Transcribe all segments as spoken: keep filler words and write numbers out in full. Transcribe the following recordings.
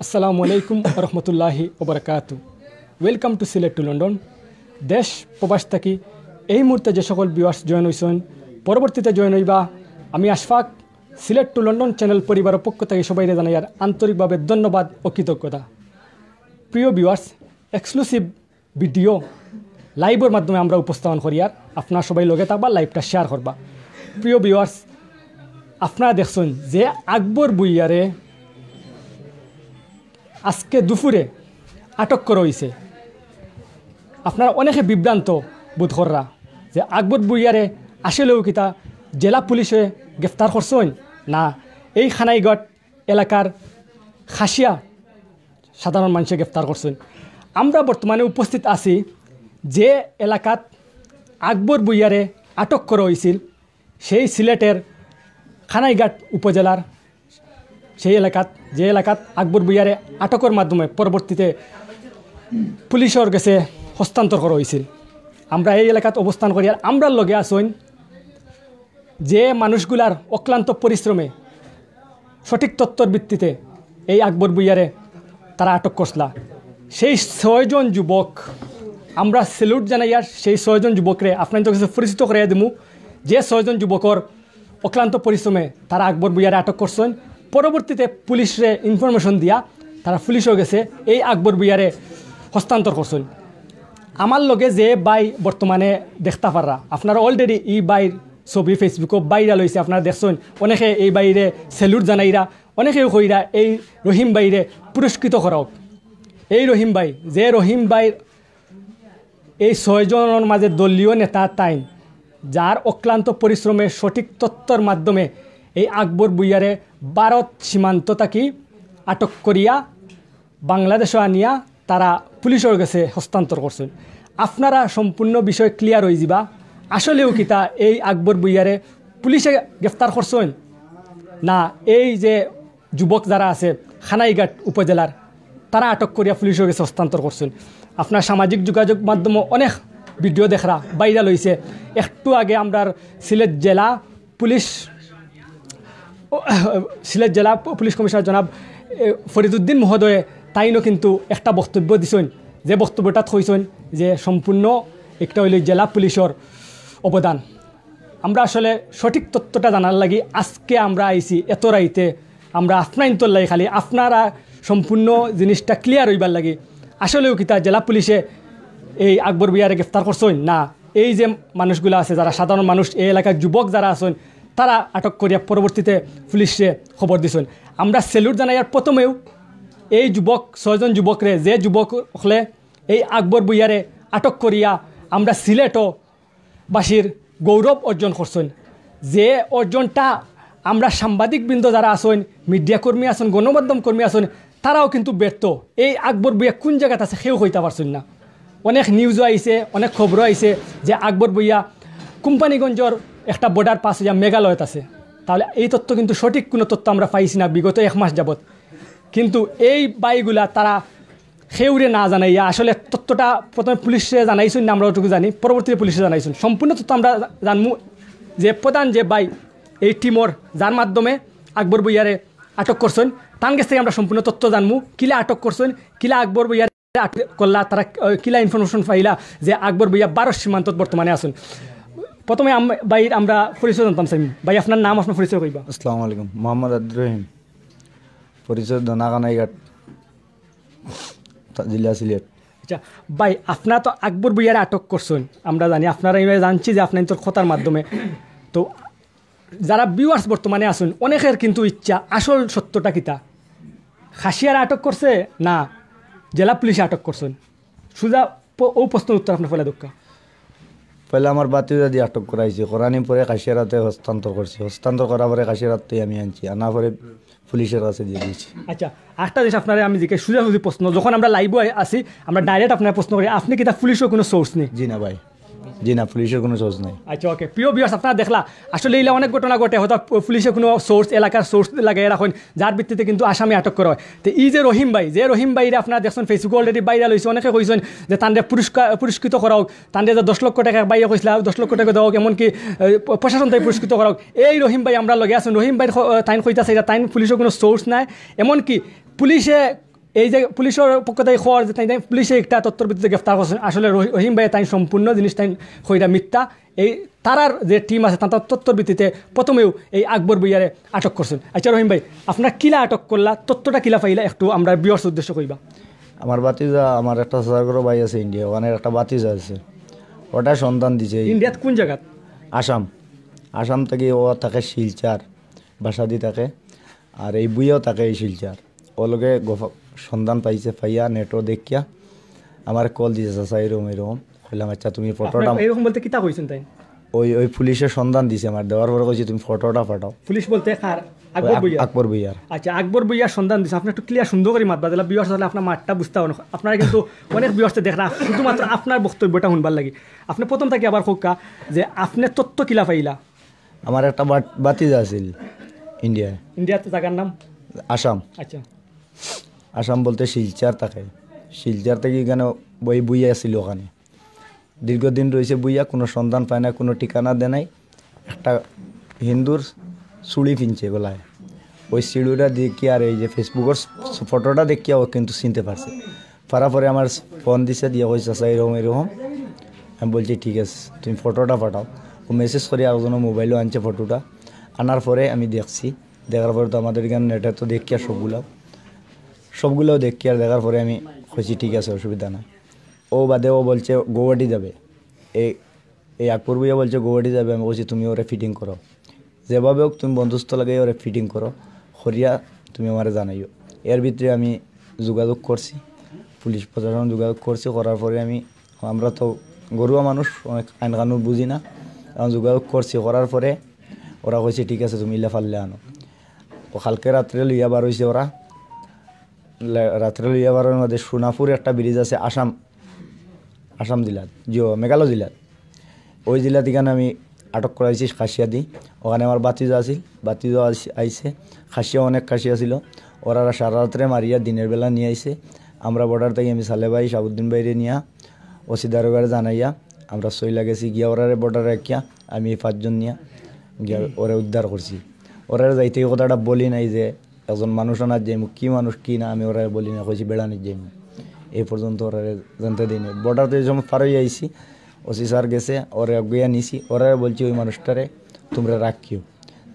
আসসালামু আলাইকুম রহমতুল্লাহি ওবরাকাতু। Welcome to Sylhet to London. দেশ প্রবাস থাকি এই মুহূর্তে যে সকল ভিউয়ার্স জয়েন হইছেন, পরবর্তীতে জয়েন হইবা, আমি আশফাক, সিলেট টু লন্ডন চ্যানেল পরিবারের পক্ষ থেকে সবাইরে জানাইয়ার আন্তরিকভাবে ধন্যবাদ ও কৃতজ্ঞতা। প্রিয় ভিউয়ার্স, এক্সক্লুসিভ ভিডিও লাইভর মাধ্যমে আমরা উপস্থাপন করিয়ার, আপনারা সবাই লগে থাকবা, লাইভটা শেয়ার করবা। প্রিয় ভিউয়ার্স, আপনারা দেখছেন যে আকবর ভুইয়ারে আজকে দুপুরে আটক করা হইছে। আপনারা অনেকে বিভ্রান্ত বোধ কররা যে আকবর ভুইয়ারে আসলেও কিতা জেলা পুলিশে গ্রেফতার করছইন না এই খানাইঘাট এলাকার খাসিয়া সাধারণ মানুষে গ্রেফতার করছইন। আমরা বর্তমানে উপস্থিত আছি যে এলাকাত আকবর ভুইয়ারে আটক করা হইছিল, সেই সিলেটের খানাইঘাট উপজেলার সেই এলাকাত, যে এলাকাত আকবর ভুইয়ারে আটকর মাধ্যমে পরবর্তীতে পুলিশর গেছে হস্তান্তর করা হইছিল। আমরা এই এলাকাত অবস্থান করি, আর আমরার লগে আছইন যে মানুষগুলার অক্লান্ত পরিশ্রমে সঠিক তথ্যর ভিত্তিতে এই আকবর ভুইয়ারে তারা আটক করছলা। সেই ছয়জন যুবক, আমরা স্যালুট জানাইয়ার সেই ছয়জন যুবকরে আপনাইনতর গেছে পরিচিত করাইয়া দিমু, যে ছয়জন যুবকর অক্লান্ত পরিশ্রমে তারা আকবর ভুইয়ারে আটক করছইন। পরবর্তীতে পুলিশরে ইনফরমেশন দিয়া তারা পুলিশর গেছে এই আকবর ভুইয়ারে হস্তান্তর করছইন। আমার লগে যে ভাই বর্তমানে দেখতা পাররা, আপনারা অলরেডি ই ভাইর ছবি ফেসবুকো ভাইরাল হইছে, আপনারা দেখছইন। অনেকে এই ভাইরে স্যালুট জানাইরা, অনেকেও কইরা এই রহিম ভাইরে পুরস্কৃত করা হোক। এই রহিম ভাই, যে রহিম ভাই এই ছয়জনর মাঝে দলীয় নেতা তাইন, যার অক্লান্ত পরিশ্রমে সঠিক তথ্যর মাধ্যমে এই আকবর ভুইয়ারে ভারত সীমান্ত থাকি আটক করিয়া বাংলাদেশো আনিয়া তারা পুলিশর গেছে হস্তান্তর করছইন। আপনারা সম্পূর্ণ বিষয় ক্লিয়ার হয়ে যাবা। আসলেও কিতা এই আকবর ভুইয়ারে পুলিশে গ্রেফতার করছইন না এই যে যুবক যারা আছে খানাইঘাট উপজেলার, তারা আটক করিয়া পুলিশর গেছে হস্তান্তর করছইন। আপনার সামাজিক যোগাযোগ মাধ্যমে অনেক ভিডিও দেখরা ভাইরাল হইছে। একটু আগে আমরার সিলেট জেলা পুলিশ, সিলেট জেলা পুলিশ কমিশনার জনাব, এ, ফরিদুদ্দিন মহোদয়ে তাইনও কিন্তু একটা বক্তব্য দিছইন, যে বক্তব্যটাত কইছইন যে সম্পূর্ণ একটা হইল জেলা পুলিশর অবদান। আমরা আসলে সঠিক তথ্যটা জানার লাগি আজকে আমরা আইছি এত রাইতে, আমরা আপনাইনতর লাগি, খালি আপনারা সম্পূর্ণ জিনিসটা ক্লিয়ার হইবার লাগি। আসলেও কিতা জেলা পুলিশে এই আকবর ভুইয়ারে গ্রেফতার করছইন না, এই যে মানুষগুলা আছে, যারা সাধারণ মানুষ, এই এলাকার যুবক যারা আছইন, তারা আটক করিয়া পরবর্তীতে পুলিশে খবর দিছইন। আমরা স্যালুট জানাইয়ার প্রথমেও এই যুবক, ছয়জন যুবকরে, যে যুবক হকলে এই আকবর ভুইয়ারে আটক করিয়া আমরা সিলেটও বাসীর গৌরব অর্জন করছইন, যে অর্জনটা আমরা সাংবাদিকবৃন্দ যারা আছইন, মিডিয়া কর্মী আছইন, গণমাধ্যম কর্মী আছইন, তারাও কিন্তু ব্যর্থ। এই আকবর ভুইয়া কোন জাগাত আছে কেউ কইতা পারছইন না। অনেক নিউজও আইছে, অনেক খবরও আইছে যে আকবর ভুইয়া কোম্পানীগঞ্জর একটা বর্ডার পাস হইয়া মেঘালয়ত আছে। তাহলে এই তথ্য কিন্তু সঠিক কোনো তথ্য আমরা পাইছি না বিগত এক মাস যাবত। কিন্তু এই ভাইগুলা তারা কেউরে না জানাইয়া আসলে তথ্যটা প্রথমে পুলিশে জানাইছইন না, আমরা ওটুকু জানি, পরবর্তীতে পুলিশে জানাইছইন। সম্পূর্ণ তথ্য আমরা জানমু যে প্রধান যে ভাই এই টিমর, যার মাধ্যমে আকবর ভুইয়ারে আটক করছইন, তান গেছ থাকি আমরা সম্পূর্ণ তথ্য জানমু, কিলা আটক করছইন, কিলা আকবর ভুইয়ারে আটক করলা, তারা, আহ, কিলা ইনফরমেশন পাইলা যে আকবর ভুইয়া ভারত সীমান্তত বর্তমানে আছইন। প্রথমে আম-, ভাইর আমরা পরিচয় জানতাম চাইমু। ভাই, আপনার নাম, আপনার পরিচয় কইবা। আসসালামু আলাইকুম, মোহাম্মদ আব্দুর রহিম, পরিচয় দোনা কানাইঘাট, তা-, জেলা সিলেট। আচ্ছা ভাই, আপনারা তো আকবর ভুইয়ারে আটক করছইন, আমরা জানি, আপনারা, আমি জানছি যে আপনাইনতর কথার মাধ্যমে। তো যারা ভিউয়ার্স বর্তমানে আছইন, অনেকের কিন্তু ইচ্ছা আসল সত্যটা কিতা, খাসিয়ারে আটক করছে না জেলা পুলিশে আটক করছইন? সুজা প-, ও প্রশ্নর উত্তর আপনার পয়লা দেউক্কা। পয়লা আমার ভাতিজা দি আটক করাইছে, করানি পরে খাসিয়ারাতে হস্তান্তর করছি, হস্তান্তর করার পরে খাসিয়ারাতে আমি আনছি, আনার পরে পুলিশর কাছে দিয়া দিছি। আচ্ছা, আরেকটা জিনিস আপনারে আমি জিজ্ঞেস, সুজাসুজি প্রশ্ন, যখন আমরা লাইভও আ-, আছি, আমরা ডাইরেক্ট আপনারে প্রশ্ন করি, আপনি কিতা পুলিশর কোনো সোর্স নি? জি না ভাই, জি না, পুলিশর কোনো সোর্স নাই। আচ্ছা, ওকে, প্রিয় ভিউয়ার্স, আপনারা দেখলা, আসলে ইলা অনেক ঘটনা ঘটে, হয়তো পুলিশে কোনো সোর্স, এলাকার সোর্স লাগাই রাখইন, যার ভিত্তিতে কিন্তু আসামি আটক করা হয়। তো এই যে রহিম ভাই, যে রহিম ভাইরে আপনারা দেখছইন, ফেসবুকে অলরেডি ভাইরাল হইছে, অনেকে কইছইন যে তানরে পুরস্কার, পুরস্কৃত করা হোক, তানরে যে দশ লক্ষ টাকা এক ভাইয়ে কইছলা, দশ লক্ষ টাকা দেওয়া হোক, এমনকি, এ, প-, প্রশাসন থাকি পুরস্কৃত করা হোক। এই রহিম ভাই আমরার লগে আছইন। রহিম ভাইর খ-, তাইন কইতা চাইরা, তাইন পুলিশর কোনো সোর্স নাই, এমনকি পুলিশে এই যে পুলিশর পক্ষ থাকি খবর যে তাইন, তাইন পুলিশে একটা তথ্যর ভিত্তিতে গ্রেফতার করছইন, আসলে রহি-, রহিম ভাইয়ে তাইন সম্পূর্ণ জিনিস তাইন কইরা মিথ্যা। এই তারার যে টিম আছে, তারা তথ্যর ভিত্তিতে প্রথমেউ এই আকবর ভুইয়ারে আটক করছইন। আচ্ছা রহিম ভাই, আপনারা কিলা আটক করলা, তথ্যটা কিলা পাইলা, একটু আমরা ভিউয়ার্স উদ্দেশ্য কইবা। আমার ভাতিজা, আমার একটা চাচার ঘরো ভাই আছে ইন্ডিয়া, ওখানে একটা ভাতিজা আছে, ওটা সন্ধান দিছে। ইন্ডিয়াত কোন জাগাত? আসাম। আসাম থাকি ও থাকে শিলচর, বাসাদি থাকে। আর এই ভুইয়াও থাকে এই শিলচর। ও লগে গফ-, সন্ধান পাইছে, পাইয়া নেটো দেখিয়া আমার কল দিছে, "চাচা, এরকম, এরকম।" কইলাম, "আচ্ছা, তুমি ফটোটা" আপনার এরকম বলতে কিতা কইছইন তাইন? ওই, ওই পুলিশে সন্ধান দিছে আমার, দেওয়ার পরে কইছে, "তুমি ফটোটা পাঠাও।" পুলিশ বলতে কার? আকবর ওই আক-, ভুইয়া? আকবর ভুইয়ার। আচ্ছা, আকবর ভুইয়ার সন্ধান দিছে। আপনি একটু ক্লিয়ার সুন্দর করি মাতবা, যেলা ভিউয়ার্স আছে, আপনার মাতটা বুঝতা অইন। আপনারা কিন্তু অনেক ভিউয়ার্স দেখরা শুধুমাত্র আপনার বক্তব্যটা শুনবার লাগি। আপনি প্রথম থাকি আবার কউক্কা যে আপনি তথ্য কিলা পাইলা? আমার একটা বাত-, ভাতিজা আছিল ইন্ডিয়ায়। ইন্ডিয়াত জাগার নাম? আসাম। আচ্ছা। আসাম বলতে শিলচর থাকে। শিলচর থাকি এখানে ওই ভুইয়া আছিল ওখানে। দীর্ঘদিন রইছে ভুইয়া, কুনু সন্ধান পায় না, কুনু ঠিকানা দেয় নাই। একটা হিন্দুর চুড়ি পিনছে গলায়, ওই চুড়িটা দেখিয়া আর এই যে Facebook-র ফটোটা দেখিয়া ও কিন্তু চিনতে পারছে। পারার পরে আমার ফোন দিছে, দিয়া কইছে, "চাচা, এরকম, এরকম।" আমি বলছি, "ঠিক আছে, তুমি ফটোটা পাঠাও।" ও মেসেজ করি আরেকজনর মোবাইলও আনছে ফটোটা। আনার পরে আমি দেখছি, দেখার পরে তো আমাদের এখানে নেটে তো দেখিয়া সবগুলাও, সবগুলাও দেখিয়া দেখার পরে আমি কইছি, "ঠিক আছে, অসুবিধা নাই।" ও বাদে ও বলছে গৌহাটি যাবে, এই, এই আকবর ভুইয়া বলছে গৌহাটি যাবে। আমি কইছি, "তুমি ওরে ফিটিং করো, যেভাবে হোক তুমি বন্দোবস্ত লাগাই ওরে ফিটিং করো, করিয়া তুমি আমারে জানাইও।" এর ভিতরে আমি যোগাযোগ করছি, পুলিশ প্রশাসন যোগাযোগ করছি, করার পরে আমি, আমরা তো গরুয়া মানুষ, অনেক আইন কানুন বুঝি না, এখন যোগাযোগ করছি, করার পরে ওরা কইছে, "ঠিক আছে, তুমি ইলা পারলে আনো।" ও কালকে রাত্রে লইয়া বার হইছে ওরা, লে-, রাত্রে লইয়া বার হওয়ার মধ্যে সোনাপুর একটা ব্রিজ আছে, আসাম, আসাম জেলাত, জিও, মেঘালয় জেলাত। ওই জেলা থেকে আমি আটক করাইছি খাসিয়া দি। ওখানে আমার ভাতিজা আছিল, ভাতিজা আইস-, আইছে। খাসিয়া, অনেক খাসিয়া ছিল। ওরা সারা রাত্রে মারিয়া দিনের বেলা নিয়ে আইছে। আমরা বর্ডার থেকে আমি সালে ভাই, শাহাবুদ্দিন ভাইরে নিয়া ওসি দারোগারে জানাইয়া আমরা সইলা গেছি। গিয়া ওরারে বর্ডারে রাখিয়া আমি এই পাঁচজন নিয়া গিয়া ওরে উদ্ধার করছি। ওরারে যাইতে এই কথাটা বলি নাই যে একজন মানুষ আনার যাইমু, কি মানুষ কি না, আমি ওরারে বলি না, কইছি বেড়ানির যাইমু। এই পর্যন্ত ওরারে জানতে দেই নাই। বর্ডার থেকে যে সময় পার হইয়া আইছি, ওসি স্যার গেছে, ওরে অগুইয়া নিছি, ওরারে বলছি, "ওই মানুষটারে তোমরা রাখিও।"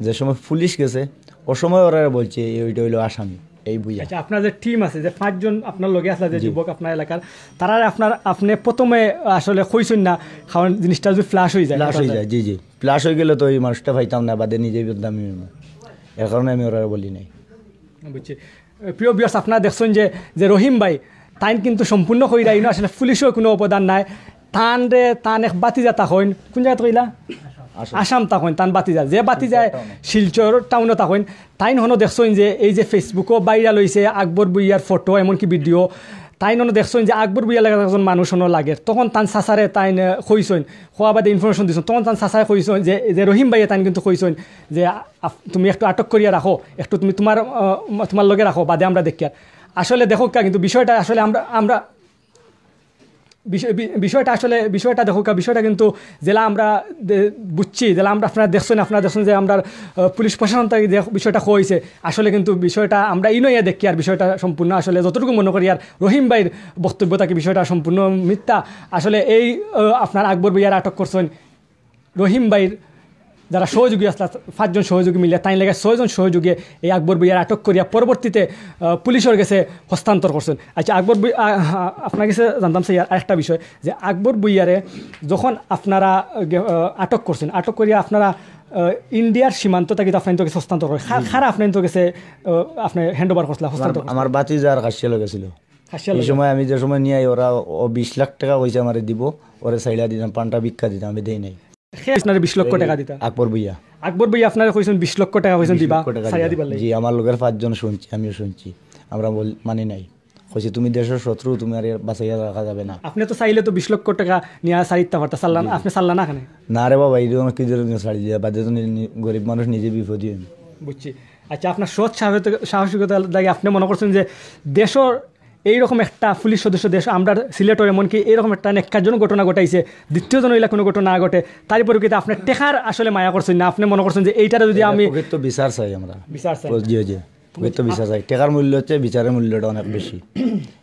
যে সময় পুলিশ গেছে, ও সময় ওরারে বলছে, "এই, ওইটা হইলো আসামি, এই ভুইয়া।" আচ্ছা, আপনার যে টিম আছে, যে পাঁচজন আপনার লগে আসলা, যে জি। যুবক আপনার এলাকার, তারারে আপনার, আপনি প্রথমে আসলে কইছইন না, কারণ জিনিসটা যদি ফ্ল্যাশ হয়ে যায়, ফ্ল্যাশ হয়ে যায়, জি, জি। ফ্ল্যাশ হয়ে গেলে তো এই মানুষটা পাইতাম না, বাদে নিজেই বদনামি হইব। এর কারণে আমি ওরারে বলি নাই। বুঝছি। প্রিয় ভিউয়ার্স, আপনারা দেখছেন যে, যে রহিম ভাই, তাইন কিন্তু সম্পূর্ণ কইরা ইনো আসলে পুলিশও কোনো অবদান নাই। তান রে, তান এক ভাতিজা থাকইন, কোন জাগাত কইলা? আসাম। আসাম থাকইন, তান ভাতিজা। যে ভাতিজায় শিলচর টাউনো থাকইন, তাইন হনো দেখছইন যে এই যে Facebook-ও ভাইরাল হইছে আকবর ভুইয়ার ফটো, এমনকি ভিডিও। তাইন হনো দেখছইন যে আকবর ভুইয়ার লাগের একজন মানুষ হনো লাগের। তখন তান চাচারে তাইন, আহ, কইছইন, কওয়া বাদে ইনফরমেশন দিছইন। তখন তান চাচায় কইছইন যে, যে রহিম ভাইয়ে তাইন কিন্তু কইছইন যে, আ-, আপ-, "তুমি একটু আটক করিয়া রাখো, একটু তুমি তোমার, আহ, তোমার লগে রাখো, বাদে আমরা দেখিয়ার।" আসলে দেখউক্কা, কিন্তু বিষয়টা আসলে আমরা, আমরা বিষয়-, বি-, বিষয়টা আসলে, বিষয়টা দেখউক্কা, বিষয়টা কিন্তু যেলা আমরা দে-, বুঝছি, যেলা আমরা, আপনারা দেখছইন, আপনারা দেখছইন যে আমরা, আহ, পুলিশ প্রশাসন থাকি যে বিষয়টা কইছে, আসলে কিন্তু বিষয়টা আমরা ইনো আইয়া দেখিয়ার বিষয়টা সম্পূর্ণ আসলে যতটুকু মনে করিয়ার রহিম ভাইর বক্তব্য থাকি বিষয়টা সম্পূর্ণ মিথ্যা। আসলে এই, আহ, আপনার আকবর ভুইয়ারে আটক করছইন, রহিম ভাইর যারা সহযোগী আসলা, পাঁচজন সহযোগী মিলে, তাইন লাগে ছয়জন সহযোগী এই আকবর ভুইয়ারে আটক করিয়া পরবর্তীতে, আহ, পুলিশর গেছে হস্তান্তর করছইন। আচ্ছা, আকবর ভুই-, আ, আ, আপনার গেছে জানতাম চাই আর আরেকটা বিষয়, যে আকবর ভুইয়ারে যখন আপনারা, আহ, গে-, আহ, আটক করছইন, আটক করিয়া আপনারা, আহ, ইন্ডিয়ার সীমান্ত থাকি তো আপনার তো গেছে হস্তান্তর করে, খা-, জি, জি। খারা আপনার তো গেছে, আহ, আপনি হ্যান্ড ওভার করছিলা, হস্তান্তর আমার, করছিলা? আমার ভাতিজা আর খাসিয়া লগে ছিল। খাসিয়া লগে। এই সময় আমি যে সময় নিয়ে আই, ওরা, ও বিশ লাখ টাকা কইছে আমারে দিব, ওরে চাইলা দিতাম, পান্তা ভিক্ষা দিতাম, আমি দেই নাই। কে আপনারে বিশ লক্ষ এই টাকা দিতা? আকবর ভুইয়া। আকবর ভুইয়া আপনারে কইছইন বিশ লক্ষ টাকা কইছইন বিশ দিবা, লক্ষ টাকা চাইয়া দিবা। দিবার লাগি। জি, আমার লগের পাঁচজন শুনছি, আমিও শুনছি। আমরা বল-, মানি নাই। কইছে, "তুমি দেশের শত্রু, তুমি আর বাঁচাইয়া রাখা যাবে না।" আপনি তো চাইলে তো বিশ লক্ষ টাকা নিয়া ছাড়িতা পারতা, ছাড়লা না, জি। আপনি ছাড়লা না কেনে? না রে বাবা, এই জন্য কি জন্য ছাড়ি দিয়া? বাদে তো নি-, নি-, গরিব মানুষ নিজে বিপদী হইব। বুঝছি। আচ্ছা, আপনার সৎ সাহস-, সাহসিকতা লাগে আপনি মনে করছেন যে দেশের এইরকম একটা পুলিশ সদস্য দেশ, আমরা সিলেটর এমনকি এইরকম একটা ন্যাক্কারজনক ঘটনা ঘটাইছে, দ্বিতীয় জন হইলে কোনো ঘটনা না ঘটে, তার পরিপ্রেক্ষিতে আপনি টেকার আসলে মায়া করছেন না, আপনি মনে করছেন যে এইটারে যদি এটা আমি প্রকৃত বিচার চাই আমরা। বিচার চাই। জি, জি। প্রকৃত বিচার চাই। টেকার মূল্য হচ্ছে বিচারের মূল্যটা অনেক বেশি।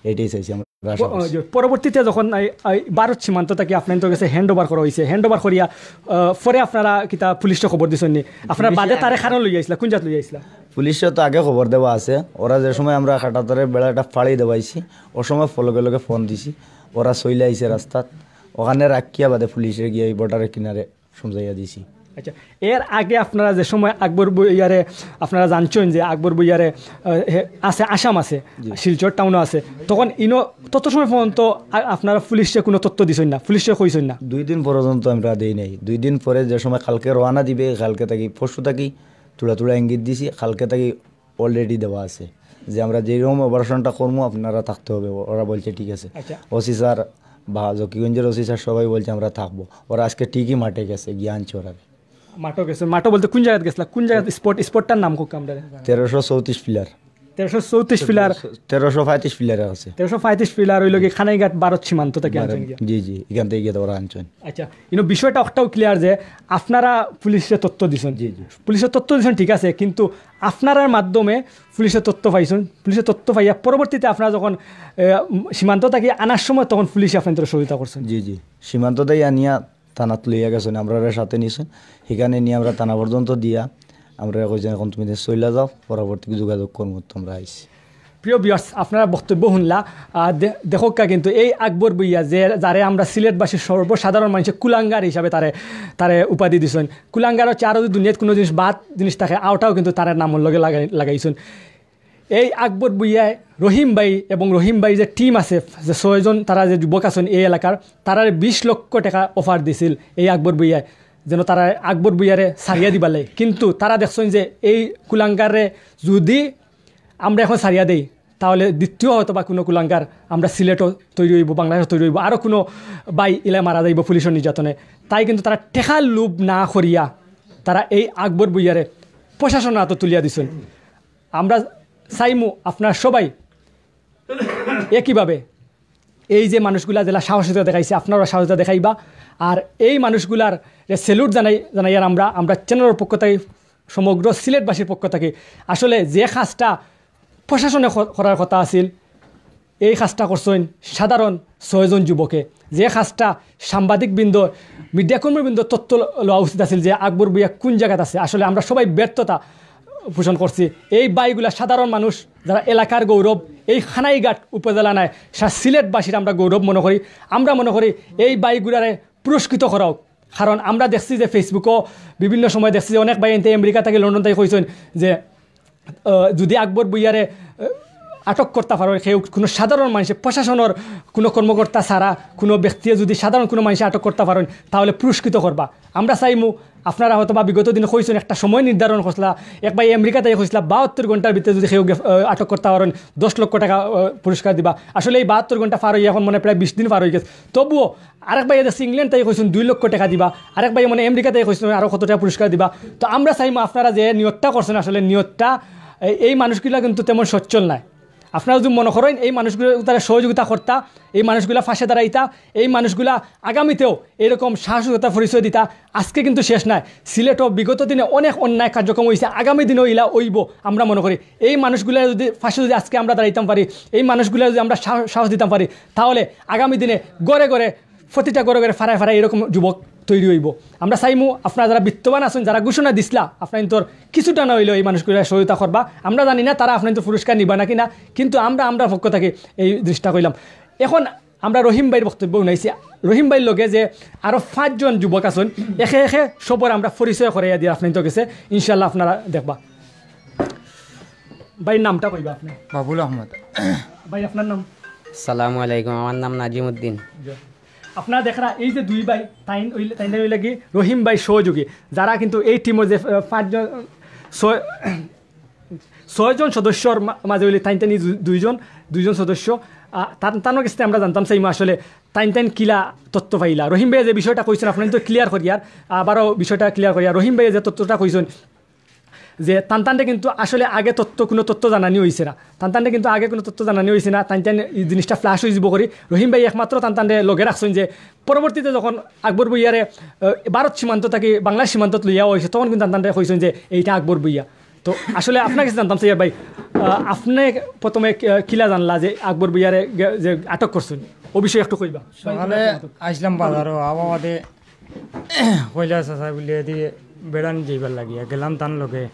এটাই চাইছি আমরা, আশা প-, করছি। যে পরবর্তীতে যখন এই, এই ভারত সীমান্ত থাকি আপনার তো গেছে হ্যান্ড ওভার করা হয়েছে, হ্যান্ড ওভার করিয়া, আহ, পরে আপনারা কিতা পুলিশে খবর দিছেন নি? আপনারা পুলিশে বাদে তারে আগে কারণ লইয়া আইছিলা, কোন জাত লইয়া আইছিলা? পুলিশে তো আগে খবর দেওয়া আছে, ওরা যে সময় আমরা কাটাতারের বেড়াটা ফাড়ি দেওয়াইছি, ও সময় ফ-, লগে লগে ফোন দিছি, ওরা চইলা আইছে রাস্তাত, ওখানে রাখিয়া বাদে পুলিশে গিয়া এই বর্ডারের কিনারে সমঝাইয়া দিছি। আচ্ছা, এর আগে আপনারা যে সময় আকবর ভুইয়ারে আপনারা জানছেন যে আকবর ভুইয়ারে, আহ, হে-, আছে, আসাম আছে, জি। শিলচর টাউনও আছে, তখন ইনো তত সময় পর্যন্ত আ-, আপনারা পুলিশে কোনো তথ্য দিছেন না, পুলিশে কইছেন না? দুই দিন পর্যন্ত আমরা দেই নাই। দুই দিন পরে যে সময় কালকে রওনা দিবে, কালকে থাকি, পরশু থাকি থুড়া থুড়া ইঙ্গিত দিছি, কালকে থাকি অলরেডি দেওয়া আছে যে আমরা যেরকম অপারেশনটা করবো আপনারা থাকতে হবে। ওরা বলছে ঠিক আছে। আচ্ছা। ওসি স্যার বা জকিগঞ্জের ওসি স্যার সবাই বলছে আমরা থাকবো। ওরা আজকে ঠিকই মাঠে গেছে, গিয়ে আনছে ওরা। মাঠও গেছে, মাঠও বলতে কোন জায়গায় গেছিলা, কোন জায়গায় স্পট, স্পটটার নাম কোক আমরা? তেরোশো চৌত্রিশ পিলার। তেরোশো চৌত্রিশ পিলার। তেরোশো পঁয়ত্রিশ পিলার আছে। তেরোশো পঁয়ত্রিশ পিলার হইল কি কানাইঘাট ভারত সীমান্ত থেকে আনছেন গিয়া? জি, জি, এখান থেকে গিয়ে ওরা আনছেন। আচ্ছা, ইনো বিষয়টা একটাও ক্লিয়ার যে আপনারা পুলিশে তথ্য দিছেন। জি, জি। পুলিশে তথ্য দিছেন, ঠিক আছে, কিন্তু আপনারার মাধ্যমে পুলিশে তথ্য পাইছেন, পুলিশে তথ্য পাইয়া পরবর্তীতে আপনারা যখন, এ, উম, সীমান্ত থাকি আনার সময় তখন পুলিশে আপনাদের সহযোগিতা করছেন। জি, জি। সীমান্ত থাকি আনিয়া থানাত লইয়া গেছেন, আমরা সাথে নিছেন, সেখানে নিয়ে আমরা থানা পর্যন্ত দিয়া আমরা কইছেন, "এখন তুমি দেশ চলে যাও, পরবর্তী যোগাযোগ করবো, তোমরা আইসি।" প্রিয় ভিউয়ার্স, আপনারা বক্তব্য শুনলা। আহ, দে-, দেখুক্কা কিন্তু এই আকবর ভুইয়া যে, যারে আমরা সিলেটবাসী সর্বসাধারণ মানুষে কুলাঙ্গার হিসাবে তারে, তারে উপাধি দিছেন। কুলাঙ্গার হচ্ছে আরও যদি দুনিয়াত কোনো জিনিস বাদ জিনিস থাকে, আওটাও কিন্তু তার নামর লগে লাগাই-, লাগাইছেন। এই আকবর ভুইয়ায় রহিম ভাই এবং রহিম ভাই যে টিম আছে, যে ছয়জন তারা যে যুবক আছেন এই এলাকার, তারারে বিশ লক্ষ টাকা অফার দিছিল এই আকবর ভুইয়ায়, যেন তারা আকবর ভুইয়ারে সারিয়া দিবার লাগে। কিন্তু তারা দেখছেন যে এই কুলাঙ্গারে যদি আমরা এখন সারিয়া দেই, তাহলে দ্বিতীয় হয়তো বা কোনো কুলাঙ্গার আমরা সিলেটও তৈরি হইব, বাংলাদেশও তৈরি হইব, আরও কোনো ভাই ইলা মারা যাইব পুলিশের নির্যাতনে। তাই কিন্তু তারা টেকার লোভ না করিয়া তারা এই আকবর ভুইয়ারে প্রশাসনের হাতে তুলিয়া দিছেন। আমরা চাইমু আপনারা সবাই একইভাবে এই যে মানুষগুলা যেলা সাহসিকতা দেখাইছে, আপনারা সাহসিকতা দেখাইবা। আর এই মানুষগুলার যে স্যালুট জানাই, জানাই আর আমরা, আমরা চ্যানেলের পক্ষ থেকে, সমগ্র সিলেটবাসীর পক্ষ থেকে আসলে যে কাজটা প্রশাসনে ক-, করার কথা আছিল, এই কাজটা করছেন সাধারণ ছয়জন যুবকে। যে কাজটা সাংবাদিকবৃন্দ, মিডিয়া কর্মীবৃন্দ তথ্য ল-, লওয়া উচিত আছিল যে আকবর ভুইয়া কোন জায়গাত আছে। আসলে আমরা সবাই ব্যর্থতা পোষণ করছি। এই ভাইগুলা সাধারণ মানুষ, যারা এলাকার গৌরব, এই কানাইঘাট উপজেলা নয়, সা-, সিলেটবাসীর আমরা গৌরব মনে করি। আমরা মনে করি এই ভাইগুলারে পুরস্কৃত করা হোক। কারণ আমরা দেখছি যে Facebook-ও বিভিন্ন সময় দেখছি যে অনেক ভাই এনতে আমেরিকা থাকি, লন্ডন থাকি কইছেন যে, আহ, যদি আকবর ভুইয়ারে, আহ, আটক করতে পারো কেউ, কোনো সাধারণ মানুষে, প্রশাসনের কোনো কর্মকর্তা ছাড়া কোনো ব্যক্তি যদি সাধারণ কোনো মানুষে আটক করতে পারেন, তাহলে পুরস্কৃত করবা। আমরা চাইমু, আপনারা হয়তো বা বিগত দিনে কইছেন, একটা সময় নির্ধারণ করছিলা, এক ভাই আমেরিকা থাকি কইছিলা, বাহাত্তর ঘন্টার ভিতরে যদি কেউ গ্রেফ-, আহ, আটক করতে পারেন, দশ লক্ষ টাকা, আহ, পুরস্কার দিবা। আসলে এই বাহাত্তর ঘন্টা পার হইয়া এখন মনে হয় প্রায় বিশ দিন পার হয়ে গেছে। তবুও আরেক ভাইয়ে দেখছি ইংল্যান্ড থাকি কইছেন দুই লক্ষ টাকা দিবা, আরেক ভাইয়ে মনে হয় আমেরিকা থাকি কইছেন আরও কত টাকা পুরস্কার দিবা। তো আমরা চাইমু আপনারা যে নিয়তটা করছেন, আসলে নিয়তটা এই, এই মানুষগুলা কিন্তু তেমন সচ্ছল নাই। আপনারা যদি মনে করেন এই মানুষগুলা তারা সহযোগিতা করতা, এই মানুষগুলা পাশে দাঁড়াইতা, এই মানুষগুলা আগামীতেও এরকম সাহসিকতা পরিচয় দিতা, আজকে কিন্তু শেষ নাই। সিলেটও বিগত দিনে অনেক অন্যায় কার্যক্রম হইছে, আগামী দিনেও ইলা অইব আমরা মনে করি। এই মানুষগুলা যদি পাশে যদি আজকে আমরা দাঁড়াইতাম পারি, এই মানুষগুলা যদি আমরা সাহ-, সাহস দিতাম পারি, তাহলে আগামী দিনে ঘরে ঘরে, প্রতিটা ঘরে ঘরে, ফাড়ায় ফাড়ায় এরকম যুবক তৈরি হইব। আমরা চাইমু আপনারা যারা বিত্তবান আছেন, যারা ঘোষণা দিছলা, আপনারা কিন্তু কিছুটা না হইলেও এই মানুষগুলা সহযোগিতা করবা। আমরা জানি না তারা আপনারা কিন্তু পুরস্কার নিবা না কিনা, কিন্তু আমরা, আমরা পক্ষ থেকে এই জিনিসটা কইলাম। এখন আমরা রহিম ভাইর বক্তব্য শুনাইছি। রহিম ভাইর লগে যে আরো পাঁচজন যুবক আছেন, একে একে সবর আমরা পরিচয় করাইয়া দিয়ে আপনারা তো গেছে, ইনশাআল্লাহ আপনারা দেখবা। ভাইর নামটা কইবা আপনি? বাবুল আহমদ। ভাই, আপনার নাম? সালামু আলাইকুম, আমার নাম নাজিমউদ্দিন। জি। আপনারা দেখরা এই যে দুই ভাই, তাইন হইলে, তাইন হইলে কি রহিম ভাই সহযোগী, যারা কিন্তু এই টিমর যে, আহ, পাঁচজন, ছয়, ছয়জন সদস্যর মা-, মাঝে হইলে তাইন তাইন দু-, দুইজন, দুইজন সদস্য, আহ, তান, তানোর কাছে আমরা জানতাম চাইমু আসলে তাইন তাইন কিলা তথ্য পাইলা। রহিম ভাই যে বিষয়টা কইছেন, আপনারা তো ক্লিয়ার করিয়ার, আবারও বিষয়টা ক্লিয়ার করিয়ার। রহিম ভাই যে তথ্যটা কইছেন, যে তান তানরে কিন্তু আসলে আগে তথ্য, কোনো তথ্য জানানি হইছে না। তান তানরে কিন্তু আগে কোনো তথ্য জানানি হইছে না। তান তান এই জিনিসটা ফ্ল্যাশ হয়ে যাব করি। রহিম ভাই একমাত্র তান তানরে লগে রাখছেন যে পরবর্তীতে যখন আকবর ভুইয়ারে, আহ, ভারত সীমান্ত থাকি বাংলাদেশ সীমান্ত লইয়া হয়েছে, তখন কিন্তু তান তানরে কইছেন যে এইটা আকবর ভুইয়া। তো আসলে আপনার কাছে জানতাম চাইয়ার ভাই, আহ, আপনে প্রথমে, আহ, কিলা জানলা যে আকবর ভুইয়ারে গে-, যে আটক করছইন, ও বিষয়ে একটু কইবা? সকালে আইছলাম বাজারো, আওয়া বাদে কইলা চাচা বুলে এদি বেড়ানি যাইবার লাগিয়া গেলাম তান লগে।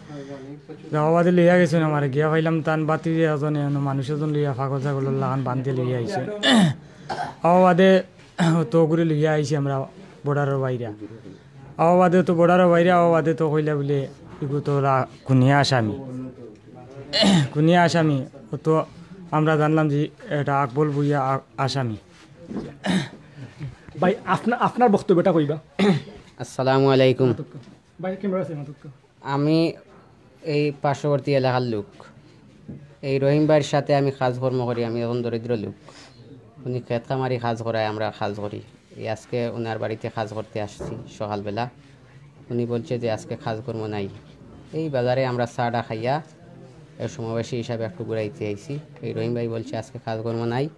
যাওয়া বাদে লইয়া গেছইন আমারে, গিয়া পাইলাম তান বাতি দিয়া এজনে মানুষ এজন লইয়া পাগল ছাগলর লাখান বান্ধিয়া লইয়া আইছে। আওয়া বাদে তো ঘুরে লইয়া আইছি আমরা বর্ডারর বাইরে। আওয়া বাদে তো বর্ডারর বাইরে, আওয়া বাদে তো কইলা বুলে, "ইগু তো রা-, খুনিয়া আসামি।" খুনিয়া আসামি, ও তো আমরা জানলাম যে এটা আকবর ভুইয়া আ-, আসামি। ভাই, আপনা-, আপনার বক্তব্যটা কইবা। আসসালামু আলাইকুম। ভাই, ক্যামেরা আছে, মাতুক্কা। আমি এই পার্শ্ববর্তী এলাকার লোক। এই রহিম ভাইর সাথে আমি কাজকর্ম করি, আমি এখন দরিদ্র লোক। উনি খেত খামারি কাজ করায়, আমরা কাজ করি। এই আজকে ওনার বাড়িতে কাজ করতে আসছি সকালবেলা। উনি বলছে যে আজকে কাজকর্ম নাই। এই বাজারে আমরা চাটা খাইয়া এ সমাবেশী হিসাবে একটু ঘুরাইতে আইছি। এই রহিম ভাই বলছে আজকে কাজকর্ম নাই,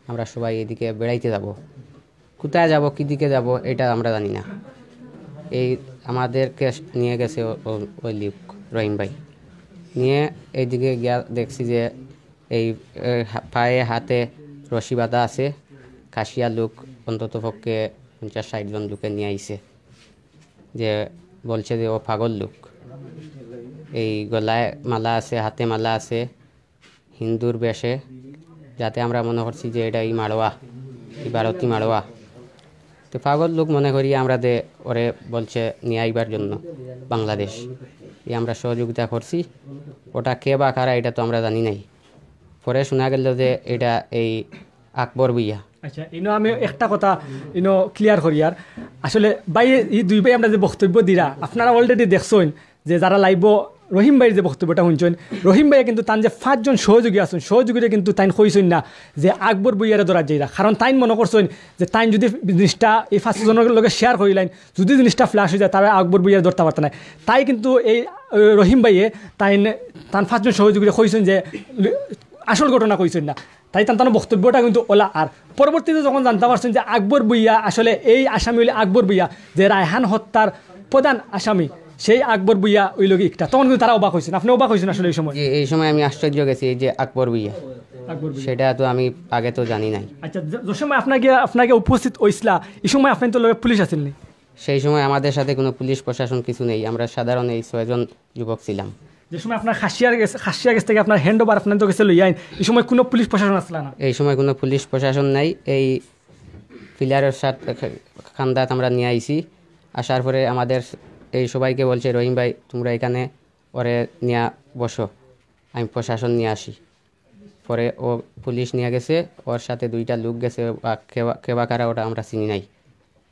আমরা সবাই এদিকে বেড়াইতে যাব। কোথায় যাব, কি দিকে যাব, এটা আমরা জানি না। এই আমাদেরকে নিয়ে গেছে ও-, ও-, ওই লোক, রহিম ভাই। নিয়ে এইদিকে গিয়া দেখছি যে এই, এ, হা-, পায়ে হাতে রশি বাঁধা আছে। খাসিয়া লোক, অন্তত পক্ষে পঞ্চাশ ষাট জন লোকে নিয়ে আইছে। যে বলছে যে ও পাগল লোক। এই গলায় মালা আছে, হাতে মালা আছে, হিন্দুর বেশে, যাতে আমরা মনে করছি যে এটা এই মাড়োয়া, এই ভারতী মাড়োয়া। তো পাগল লোক মনে করি আমরা যে ওরে বলছে নিয়ে আইবার জন্য বাংলাদেশ। এই আমরা সহযোগিতা করছি। ওটা কে বা কারা, এটা তো আমরা জানি নাই। পরে শোনা গেল যে এটা এই আকবর ভুইয়া। আচ্ছা, ইনো আমি একটা কথা ইনো ক্লিয়ার করি আর। আসলে ভাই, এই দুই ভাই আমরা যে বক্তব্য দিরা, আপনারা already দেখছইন যে যারা লাইভো রহিম ভাইর যে বক্তব্যটা শুনছইন, রহিম ভাইয়ে কিন্তু তান যে পাঁচজন সহযোগী আছইন, সহযোগীরে কিন্তু তাইন কইছইন না যে আকবর ভুইয়ারে ধরার যাইরা, কারণ তাইন মনে করছইন যে তাইন যদি জিনিসটা এই পাঁচ জনের লগে শেয়ার করিলাইন, যদি জিনিসটা ফ্ল্যাশ হয়ে যায়, তারা আকবর ভুইয়ারে ধরতে পারতা নায়। তাই কিন্তু এই, আহ, রহিম ভাইয়ে তাইন, তান পাঁচজন সহযোগীরে কইছইন যে ল-, আসল ঘটনা কইছইন না। তাই তান তান বক্তব্যটা কিন্তু ওলা। আর পরবর্তীতে যখন জানতে পারছইন যে আকবর ভুইয়া আসলে এই আসামি হইলে আকবর ভুইয়া, যে রায়হান হত্যার প্রধান আসামি, সেই আকবর ভুইয়া ওই লোক একটা, তখন কিন্তু তারা অবাক হইছইন। আপনি অবাক হইছইন আসলে এই সময়? যে এই সময় আমি আশ্চর্য গেছি, এই যে আকবর ভুইয়া, আকবর ভুইয়া। সেটা তো আমি আগে তো জানি নাই। আচ্ছা, যে, যে সময় আপনাকে, আপনাকে উপস্থিত হইছলা, এই সময় আপনি তো লগে পুলিশ আছেন নি? সেই সময় আমাদের সাথে কোনো পুলিশ প্রশাসন কিছু নেই, আমরা সাধারণ এই ছয়জন যুবক ছিলাম। যে সময় আপনার খাসিয়ার গেছে, খাসিয়া গেছ থেকে আপনার হ্যান্ড ওভার আপনার তো গেছে লইয়া আইন, এই সময় কোনো পুলিশ প্রশাসন আসলা না? এই সময় কোনো পুলিশ প্রশাসন নাই। এই পিলারের সাথে কান্দাত আমরা নিয়ে আইছি। আসার পরে আমাদের এই সবাইকে বলছে, "রহিম ভাই, তোমরা এখানে ওরে নিয়ে বসো, আমি প্রশাসন নিয়ে আসি।" পরে ও পুলিশ নিয়ে গেছে, ওর সাথে দুইটা লোক গেছে, বা কেবা-, কেবা কারা ওটা আমরা চিনি নাই।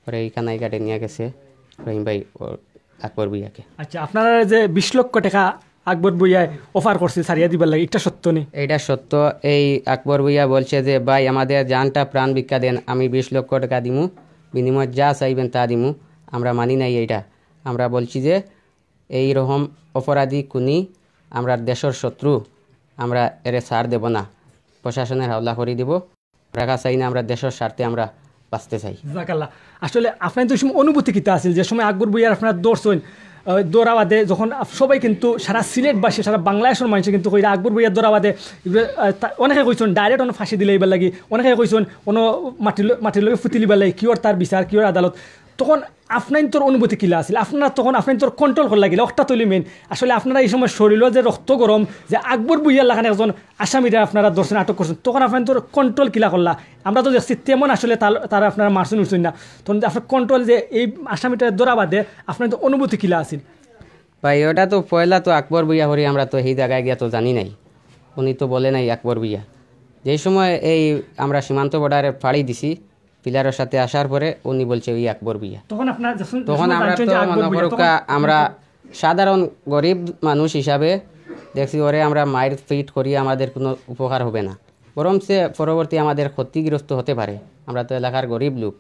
পরে এই কানাইঘাটে নিয়ে গেছে রহিম ভাই ও আকবর ভুইয়াকে। আচ্ছা, আপনারা যে বিশ লক্ষ টাকা আকবর ভুইয়ায় অফার করছে ছাড়িয়া দিবার লাগি, এটা সত্য নি? এটা সত্য। এই আকবর ভুইয়া বলছে যে, "ভাই, আমাদের জানটা প্রাণ ভিক্ষা দেন, আমি বিশ লক্ষ টাকা দিমু, বিনিময়ে যা চাইবেন তা দিমু।" আমরা মানি নাই এইটা। আমরা বলছি যে এই রকম অপরাধী খুনি, আমরা দেশের শত্রু, আমরা এরে ছাড় দেব না, প্রশাসনের হাওলা করে দিব। টাকা চাই না, আমরা দেশের স্বার্থে আমরা বাঁচতে চাই। জাজাকাল্লাহ। আসলে আপনার তো ওই সময় অনুভূতি কিতা আছিল, যে সময় আকবর ভুইয়ার আপনারা ধরছইন, আহ, ধরা বাদে যখন আপ-, সবাই কিন্তু সারা সিলেটবাসী, সারা বাংলাদেশের মানুষে কিন্তু কইরা আকবর ভুইয়ার ধরা বাদে, এগুলো, আহ, তা-, অনেকে কইছইন ডাইরেক্ট অন্য ফাঁসি দিলাইবার লাগি, অনেকে কইছইন অন্য মাটির ল-, মাটির লগে ফুতি লিবার লাগি, কিওর তার বিচার, কিওর আদালত। তখন আপনাইন্তর অনুভূতি কিলা আছিল? আপনারা তখন আপনাইন্তর কন্ট্রোল করলা কিলা? ওটা তৈলি মেইন। আসলে আপনারা এই সময় শরীরও যে রক্ত গরম, যে আকবর ভুইয়ার লাখান একজন আসামিরা আপনারা ধরছেন, আটক করছেন, তখন আপনাইন্তর কন্ট্রোল কিলা করলা? আমরা তো দেখছি তেমন আসলে তার, তারা আপনারা মারছেন উঠছেন না। তখন যে আপনার কন্ট্রোল যে এই আসামিটা ধরা বাদে আপনাইন্তর অনুভূতি কিলা আছিল? ভাই, ওটা তো পয়লা তো আকবর ভুইয়া হরি, আমরা তো এই জায়গায় গিয়া তো জানি নাই, উনি তো বলে নাই আকবর ভুইয়া। যেই সময় এই আমরা সীমান্ত বর্ডারে ফাড়ি দিছি, পিলারের সাথে আসার পরে উনি বলছে, "ওই আকবর ভুইয়া।" তখন আপনারা যখন, তখন যখন আমরা জানছেন তো যে আকবর মনে ভুইয়া, করুক, তখন আমরা সাধারণ গরিব মানুষ হিসাবে দেখছি ওরে আমরা মাইর ফিট করি, আমাদের কোনো উপকার হবে না, বরং সে পরবর্তী আমাদের ক্ষতিগ্রস্ত হতে পারে। আমরা তো এলাকার গরিব লোক,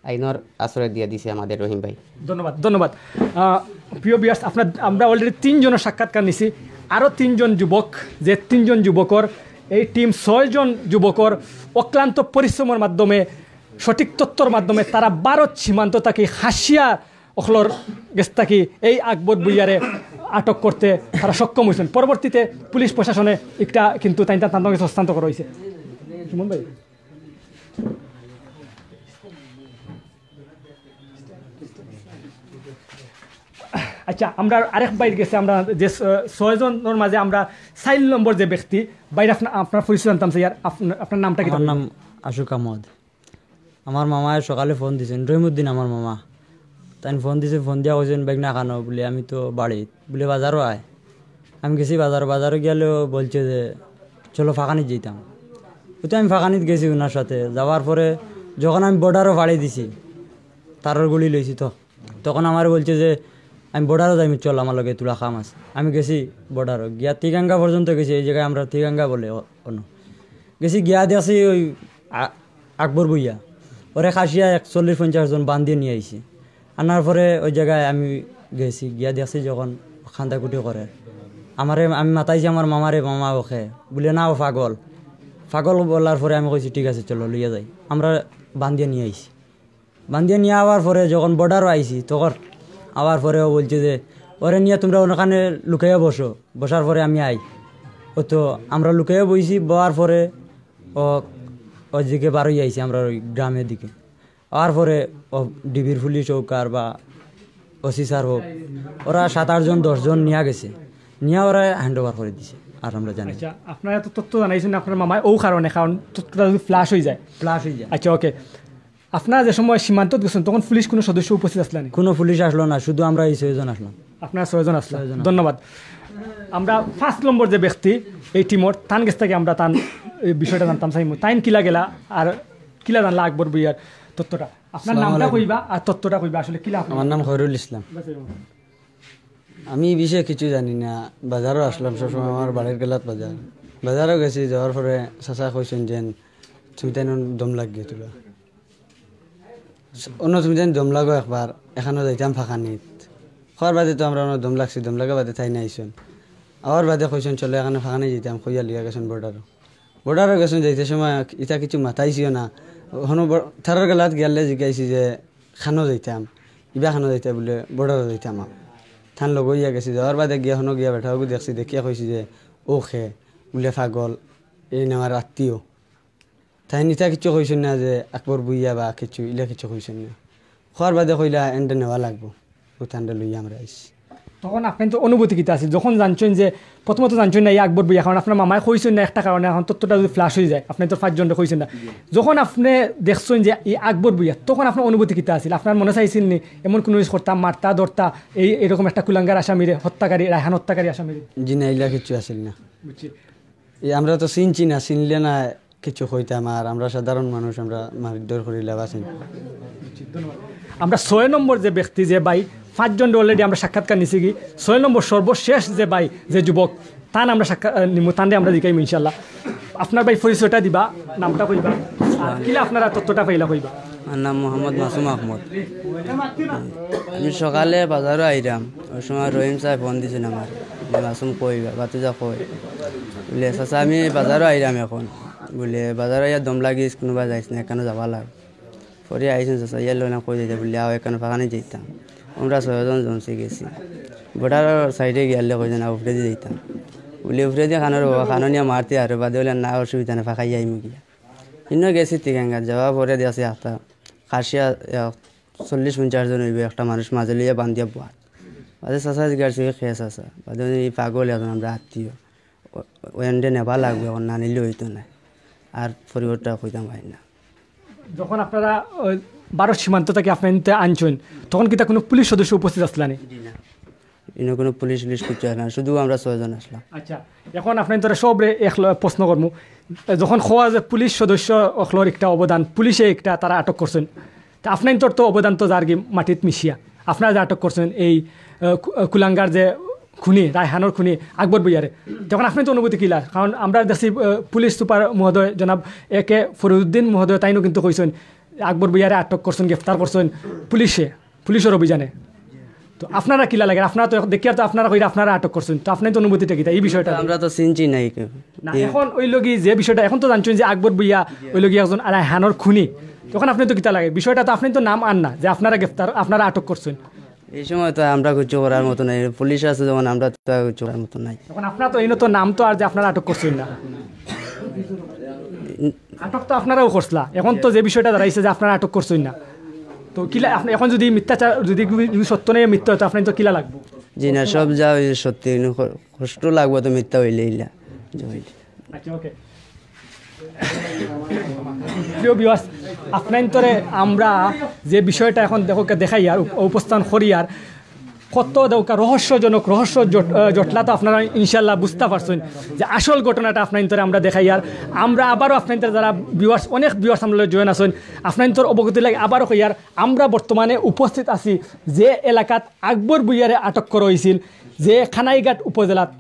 আইনর আশ্রয় দিয়ে দিছে আমাদের রহিম ভাই। ধন্যবাদ, ধন্যবাদ। আহ, প্রিয় ভিউয়ার্স, আপনার, আমরা অলরেডি তিনজনের সাক্ষাৎকার নিছি। আরও তিনজন যুবক, যে তিনজন যুবকর, এই টিম ছয়জন যুবকর অক্লান্ত পরিশ্রমের মাধ্যমে, সঠিক তথ্যর মাধ্যমে তারা ভারত সীমান্ত থাকি খাসিয়া অকলর গেছ থাকি এই আকবর ভুইয়ারে আটক করতে তারা সক্ষম হয়েছেন। পরবর্তীতে পুলিশ প্রশাসনে একটা কিন্তু তাইন তান তান হস্তান্তর করা হয়েছে। সুমন ভাই, আচ্ছা, আমরা আরেক বাইর গেছে, আমরা যে ছ-, ছয়জনের মাঝে আমরা চার নম্বর যে ব্যক্তি, বাইর আপনা-, আপনার পরিচয় জানতাম চাই, আর আপনা-, আপনার নামটা কি? আমার নাম আশুক আহমদ। আমার মামায় সকালে ফোন দিছেন, রহিমউদ্দিন আমার মামা। তাইন ফোন দিছে, ফোন দিয়া কইছেন, "বেগনা খানো?" বলে, "আমি তো বাড়িত।" বলে, "বাজারও আয়।" আমি গেছি বাজার, বাজারও গেলেও বলছে যে, "চলো ফাঁকানিত যাইতাম।" ওই তো আমি ফাঁকানিত গেছি ওনার সাথে। যাওয়ার পরে যখন আমি বর্ডারও ফাড়ি দিছি, তারর গুলি লইছি তো। তখন আমারে বলছে যে, "আমি বর্ডারও যাইমু, চল আমার লগে, তোরা কাম আছে।" আমি গেছি বর্ডারও, গিয়া তিগাঙ্গা পর্যন্ত গেছি। এই জায়গায় আমরা তিগাঙ্গা বলে অ-, অন্য। গেছি গিয়া দেখছি ওই আ-, আকবর ভুইয়া, ওরে খাসিয়া এক চল্লিশ পঞ্চাশ জন বান্ধিয়ে নিয়ে আইছে। আনার পরে ওই জায়গায় আমি গেছি, গিয়া দেখছি যখন কান্দাকুটি করে, আমারে, আমি মাতাইছি আমার মামারে, "মামা ওকে।" বলে, "না, ও পাগল।" পাগল বলার পরে আমি কইছি, "ঠিক আছে, চলো, লইয়া যাই।" আমরা বান্ধিয়ে নিয়ে আইছি। বান্ধিয়ে নিয়ে আওয়ার পরে যখন বর্ডারও আইছি, তখন আওয়ার পরে ও বলছে যে, "ওরে নিয়ে তোমরা ওখানে লুকাইয়া বসো।" বসার পরে আমি আই। ও তো আমরা লুকাইয়া বইছি, বওয়ার পরে ও ওইদিকে বারোই আইছি আমরা ওই গ্রামের দিকে। আওয়ার পরে ও ডিবির পুলিশ হোক আর বা ওসি স্যার হোক, ওরা সাত আট জন, দশ জন নিয়ে গেছে, নিয়ে ওরা হ্যান্ড ওভার করে দিছে। আর আমরা জানি আচ্ছা, আপনারা তো তথ্য জানাইছেন আপনার মামায় ও কারণে, কারণ তথ্যটা যদি ফ্ল্যাশ হয়ে যায়। ফ্ল্যাশ হয়ে যায়। আচ্ছা, ওকে। আপনারা যে সময় সীমান্ত গেছেন, তখন পুলিশ কোনো সদস্য উপস্থিত আসলেন? কোনো পুলিশ আসলো না, শুধু আমরা এই ছয়জন আসলাম। আপনারা ছয়জন আসলেন। ছয়জন। ধন্যবাদ। আমরা পাঁচ নম্বর যে ব্যক্তি এই টিমর, তান গেছ থেকে আমরা তান এই বিষয়টা জানতাম চাইমু। তাইন কিলা গেলা আর কিলা জানলা আকবর ভুইয়ার তথ্যটা? আপনার আসসালামু নামটা আলাইকুম। কইবা আর তথ্যটা কইবা, আসলে কিলা আপনি? আমার নাম খয়রুল ইসলাম। আমি এই বিষয়ে কিছু জানি না। বাজারও আসলাম সবসময়, আমার বাড়ির গেলাত বাজার। বাজারও গেছি, যাওয়ার পরে চাচা কইছেন যে, "তুমি তাই দম লাগিয়ে তোলা।" অন্য তুমি তাই দম লাগো একবার, এখানো যাইতাম ফাঁকানিত। খোয়ার বাদে তো আমরা অন্য দম লাগছি, দম লাগা বাদে তাইন আইছন। আওয়ার বাদে কইছেন, "চলো, এখানো ফাঁকানি যাইতাম", কইয়া লিয়া গেছেন বর্ডারও। বর্ডারও গেছেন, যাইতে সময় ইতা কিছু মাতাইছিও না। হনো ব-, তারার গেলাত গিয়ালে জিগাইছি যে, "খানো যাইতাম, ইবা খানো যাইতাম?" বলে, "বর্ডারও যাইতাম।" থান লগে ইয়া গেছি, যাওয়ার বাদে গিয়া হনো গিয়া বেটা ওগু দেখছি, দেখিয়া কইছি যে, "ও খে?" বলে, "পাগল, এই আমার আত্মীয়।" তাইন ইতা কিছু কইছেন না যে আকবর ভুইয়া বা কিছু, ইলা কিছু কইছেন না। খোয়ার বাদে কইলা, "এনরে নেওয়া লাগবো।" ও তানরে লইয়া আমরা আইছি। তখন আপনার তো অনুভূতি কিতা আছিল? যখন জানছেন যে, প্রথমত জানছেন না এই আকবর ভুইয়া, কারণ আপনার মামায় কইছেন না একটা কারণে, এখন তথ্যটা যদি ফ্ল্যাশ হয়ে যায়, আপনি তো পাঁচজনরে কইছেন না। যখন আপনি দেখছেন যে এই আকবর ভুইয়া, তখন আপনার অনুভূতি কিতা আছিল? আপনার মনে চাইছিল নি এমন কোনো কিছু করতাম, মারতা, ধরতা, এই এরকম একটা কুলাঙ্গার আসামিরে, হত্যাকারী, রায়হান হত্যাকারী আসামিরে? জি না, ইলা কিছু আছিল না। বুঝছি। এই আমরা তো চিনছি না, চিনলে না কিছু কইতাম, আর আমরা সাধারণ মানুষ, আমরা মারধর করি লাভ আছে নি? আমরা ছয় নম্বর যে ব্যক্তি, যে ভাই, পাঁচজন already আমরা সাক্ষাৎকার নিছি কি, ছয় নম্বর সর্বশেষ যে ভাই, যে যুবক, তান আমরা সাক্ষা-, আহ, নিমু, তানরে আমরা জিকাইমু ইনশাল্লাহ। আপনার ভাই পরিচয়টা দিবা, নামটা কইবা, আর কিলা আপনারা তথ্যটা পাইলা কইবা। আমার নাম মোহাম্মদ মাসুম আহমদ। আমি সকালে বাজারও আইরাম, ওই সময় রহিম সাহেব ফোন দিছেন আমার, যে, "মাসুম কই বা, বাতিজা কই?" বলে, "চাচা, আমি বাজারও আইরাম এখন।" বলে, "বাজারও ইয়া দম লাগিস, কোনোবা যাইস না, এখানে যাবা লাগ।" পরে আইছেন চাচা, ইয়ার লগে কই যাইতে? বলে, "আও, এখানে ফাঁকানি যাইতাম।" আমরা ছয়জন জমছি গেছি। বর্ডার সাইডে গিয়ালে কই যেন উপরেদি যাইতাম। বলে, "উপরেদি খানোর বাবা, খানো নিয়ে মারতে আরো বাদে।" বলে, "না, অসুবিধা নেই, ফাঁকাই আইমু গিয়া।" ইনো গেছি তিগাঙ্গা, যাওয়া পরে দেখছি আস্তা খাসিয়া, আহ, চল্লিশ পঞ্চাশ জন হইবে, একটা মানুষ মাঝে লইয়া বান্ধিয়া বওয়াত। বাদে চাচা জিগাইছি, "খে চাচা?" বাদে, "এই পাগল এখন আমরা আত্মীয়, ও, ও এনরে নেবা লাগবে, এখন না নিলে হইতো না।" আর পরিবারটা কইতাম পারি না। যখন আপনারা ওই ভারত সীমান্ত থেকে আপনার নিতে আনছেন, তখন কিতা কোনো পুলিশ সদস্য উপস্থিত আসলা নি? জি না। ইনো কোনো পুলিশ উলিশ কিছু আসলা না, শুধু আমরা ছয়জন আসলাম। আচ্ছা, এখন আপনার তোরা সবরে এক ল-, প্রশ্ন করমু। যখন খোয়া যে পুলিশ সদস্য অকলর একটা অবদান, পুলিশে একটা তারা আটক করছেন, তা আপনার তোর তো অবদান তো যার কি মাটিত মিশিয়া, আপনারা যে আটক করছেন এই, আহ, কু-, আহ, কুলাঙ্গার যে খুনি, রায়হানর খুনি আকবর ভুইয়ারে, তখন আপনার তো অনুভূতি কিলা? কারণ আমরা দেখছি, আহ, পুলিশ সুপার মহোদয় জনাব এ কে ফরিদুদ্দিন মহোদয় তাইনও কিন্তু কইছেন আকবর ভুইয়ারে আটক করছেন, গ্রেফতার করছেন পুলিশে, পুলিশর অভিযানে। তো আপনারা কিলা লাগে? আপনারা তো দেখিয়ার তো আপনারা কইরা আপনারা আটক করছেন, তো আপনার তো অনুভূতিটা কিতা এই বিষয়টা? আমরা তো চিনছি নাই কেউ। না, এই এখন ওই লগি যে বিষয়টা এখন তো জানছেন যে আকবর ভুইয়া ওই লগি একজন রায়হানর খুনি, তখন আপনি তো কিতা লাগে? বিষয়টা তো আপনি তো নাম আন না যে আপনারা গ্রেফতার, আপনারা আটক করছেন। এই সময় তো আমরা কিছু করার মতো নাই, পুলিশ আছে যখন, আমরা তো আর কিছু করার মতো নাই। এখন আপনারা তো, এই তো নাম তো আর যে আপনারা আটক করছইন না, আটক তো আপনারাও করছলা। এখন তো যে বিষয়টা দাঁড়াইছে যে আপনারা আটক করছইন না, তো কিলা আপনি এখন যদি মিথ্যাচার, যদি যদি সত্য নেই মিথ্যা হয়, তো আপনার তো কিলা লাগবো? জি না, সব যা ওই সত্যি, কিন্তু ক- কষ্ট লাগবো তো মিথ্যা হইলে ইলা, যে হইলে। আচ্ছা, ওকে। প্রিয় ভিউয়ার্স, আপনাইন্তরে আমরা যে বিষয়টা এখন দেখো দেখাইয়ার উপ- উপস্থান করিয়ার, কত দেউকা রহস্যজনক, রহস্য জট- আহ, জটলা তো আপনারা ইনশাল্লাহ বুঝতা পারছইন যে আসল ঘটনাটা আপনাইন্তরে আমরা দেখাইয়ার। আমরা আবারও আপনাইন্তরে যারা ভিউয়ার্স, অনেক ভিউয়ার্স আমরার লগে জয়েন আছইন, আপনাইন্তর অবগতির লাগি আবারও কইয়ার, আমরা বর্তমানে উপস্থিত আছি যে এলাকাত আকবর ভুইয়ারে আটক করা হইছিল, যে কানাইঘাট উপজেলাত।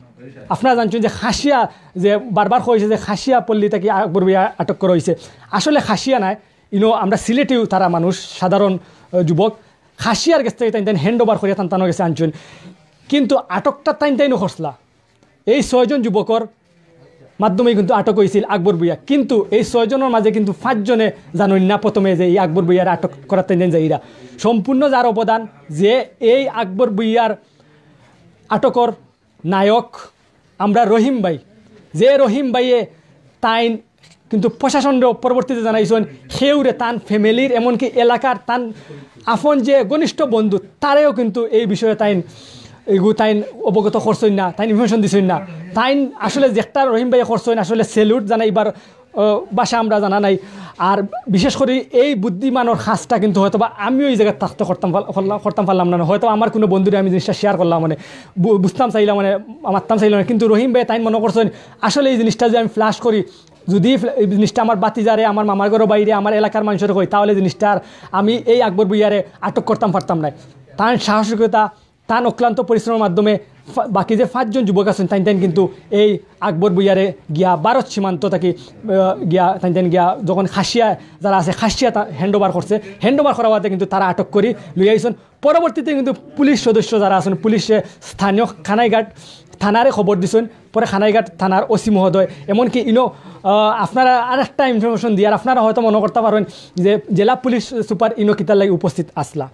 আপনারা জানছইন যে খাসিয়া, যে বারবার কইছে যে খাসিয়া পল্লী থাকি আকবর ভুইয়া আটক করা হইছে, আসলে খাসিয়া নায়, ইনো আমরা সিলেটিও তারা মানুষ, সাধারণ আহ, যুবক। খাসিয়ার গেছ থাকি তাইন তাইন হ্যান্ড ওভার করিয়া তান তানর গেছে আনছইন, কিন্তু আটকটা তাইন তাইনও করছলা। এই ছয়জন যুবকর মাধ্যমে কিন্তু আটক হইছিল আকবর ভুইয়া, কিন্তু এই ছয়জনর মাঝে কিন্তু পাঁচজনে জানইন না প্রথমে যে এই আকবর ভুইয়ারে আটক করাত তাইন তাইন যাইরা। সম্পূর্ণ যার অবদান, যে এই আকবর ভুইয়ার আটকর নায়ক আমরা রহিম ভাই, যে রহিম ভাইয়ে তাইন কিন্তু প্রশাসনরে পরবর্তীতে জানাইছইন, হেউরে তান ফ্যামিলির, এমনকি এলাকার তান আপন যে ঘনিষ্ঠ বন্ধু, তারেও কিন্তু এই বিষয়ে তাইন এগু তাইন অবগত করছইন না, তাইন ইনফরমেশন দিছইন না। তাইন আসলে যেটা রহিম ভাইয়ে করছইন, আসলে স্যালুট জানাইবার আহ, ভাষা আমরা জানা নাই। আর বিশেষ করি এই বুদ্ধিমানর কাজটা কিন্তু হয়তো বা আমিও এই জায়গাত থাকতে করতাম পার- করলাম- করতাম পারলাম না, হয়তো আমার কোনো বন্ধুরে আমি জিনিসটা শেয়ার করলাম, মানে বু- বুঝতাম চাইলাম, মানে মারতাম চাইলাম না, কিন্তু রহিম ভাই তাইন মনে করছইন আসলে এই জিনিসটা যে আমি ফ্ল্যাশ করি, যদি ফ্ল্যা- এই জিনিসটা আমার বাতিজারে, আমার মামার ঘরর বাইরে, আমার এলাকার মানুষরে কই, তাহলে জিনিসটা আর আমি এই আকবর ভুইয়ারে আটক করতাম পারতাম না। তান সাহসিকতা, তান অক্লান্ত পরিশ্রমের মাধ্যমে ফা- বাকি যে পাঁচজন যুবক আছইন, তাইন তাইন কিন্তু এই আকবর ভুইয়ারে গিয়া ভারত সীমান্ত থাকি আহ, গিয়া তাইন তাইন গিয়া যখন খাসিয়া যারা আছে, খাসিয়া হ্যান্ড ওভার করছে, হ্যান্ড ওভার করা বাদে কিন্তু তারা আটক করি লইয়া আইছইন। পরবর্তীতে কিন্তু পুলিশ সদস্য যারা আছইন, পুলিশে স্থানীয় কানাইঘাট থানারে খবর দিছইন, পরে কানাইঘাট থানার ওসি মহোদয়, এমনকি ইনো আহ, আপনারা আর একটা ইনফরমেশন দিয়ার, আপনারা হয়তো মনে করতা পারইন যে জেলা পুলিশ সুপার ইনো কিতার লাগি উপস্থিত আছলা,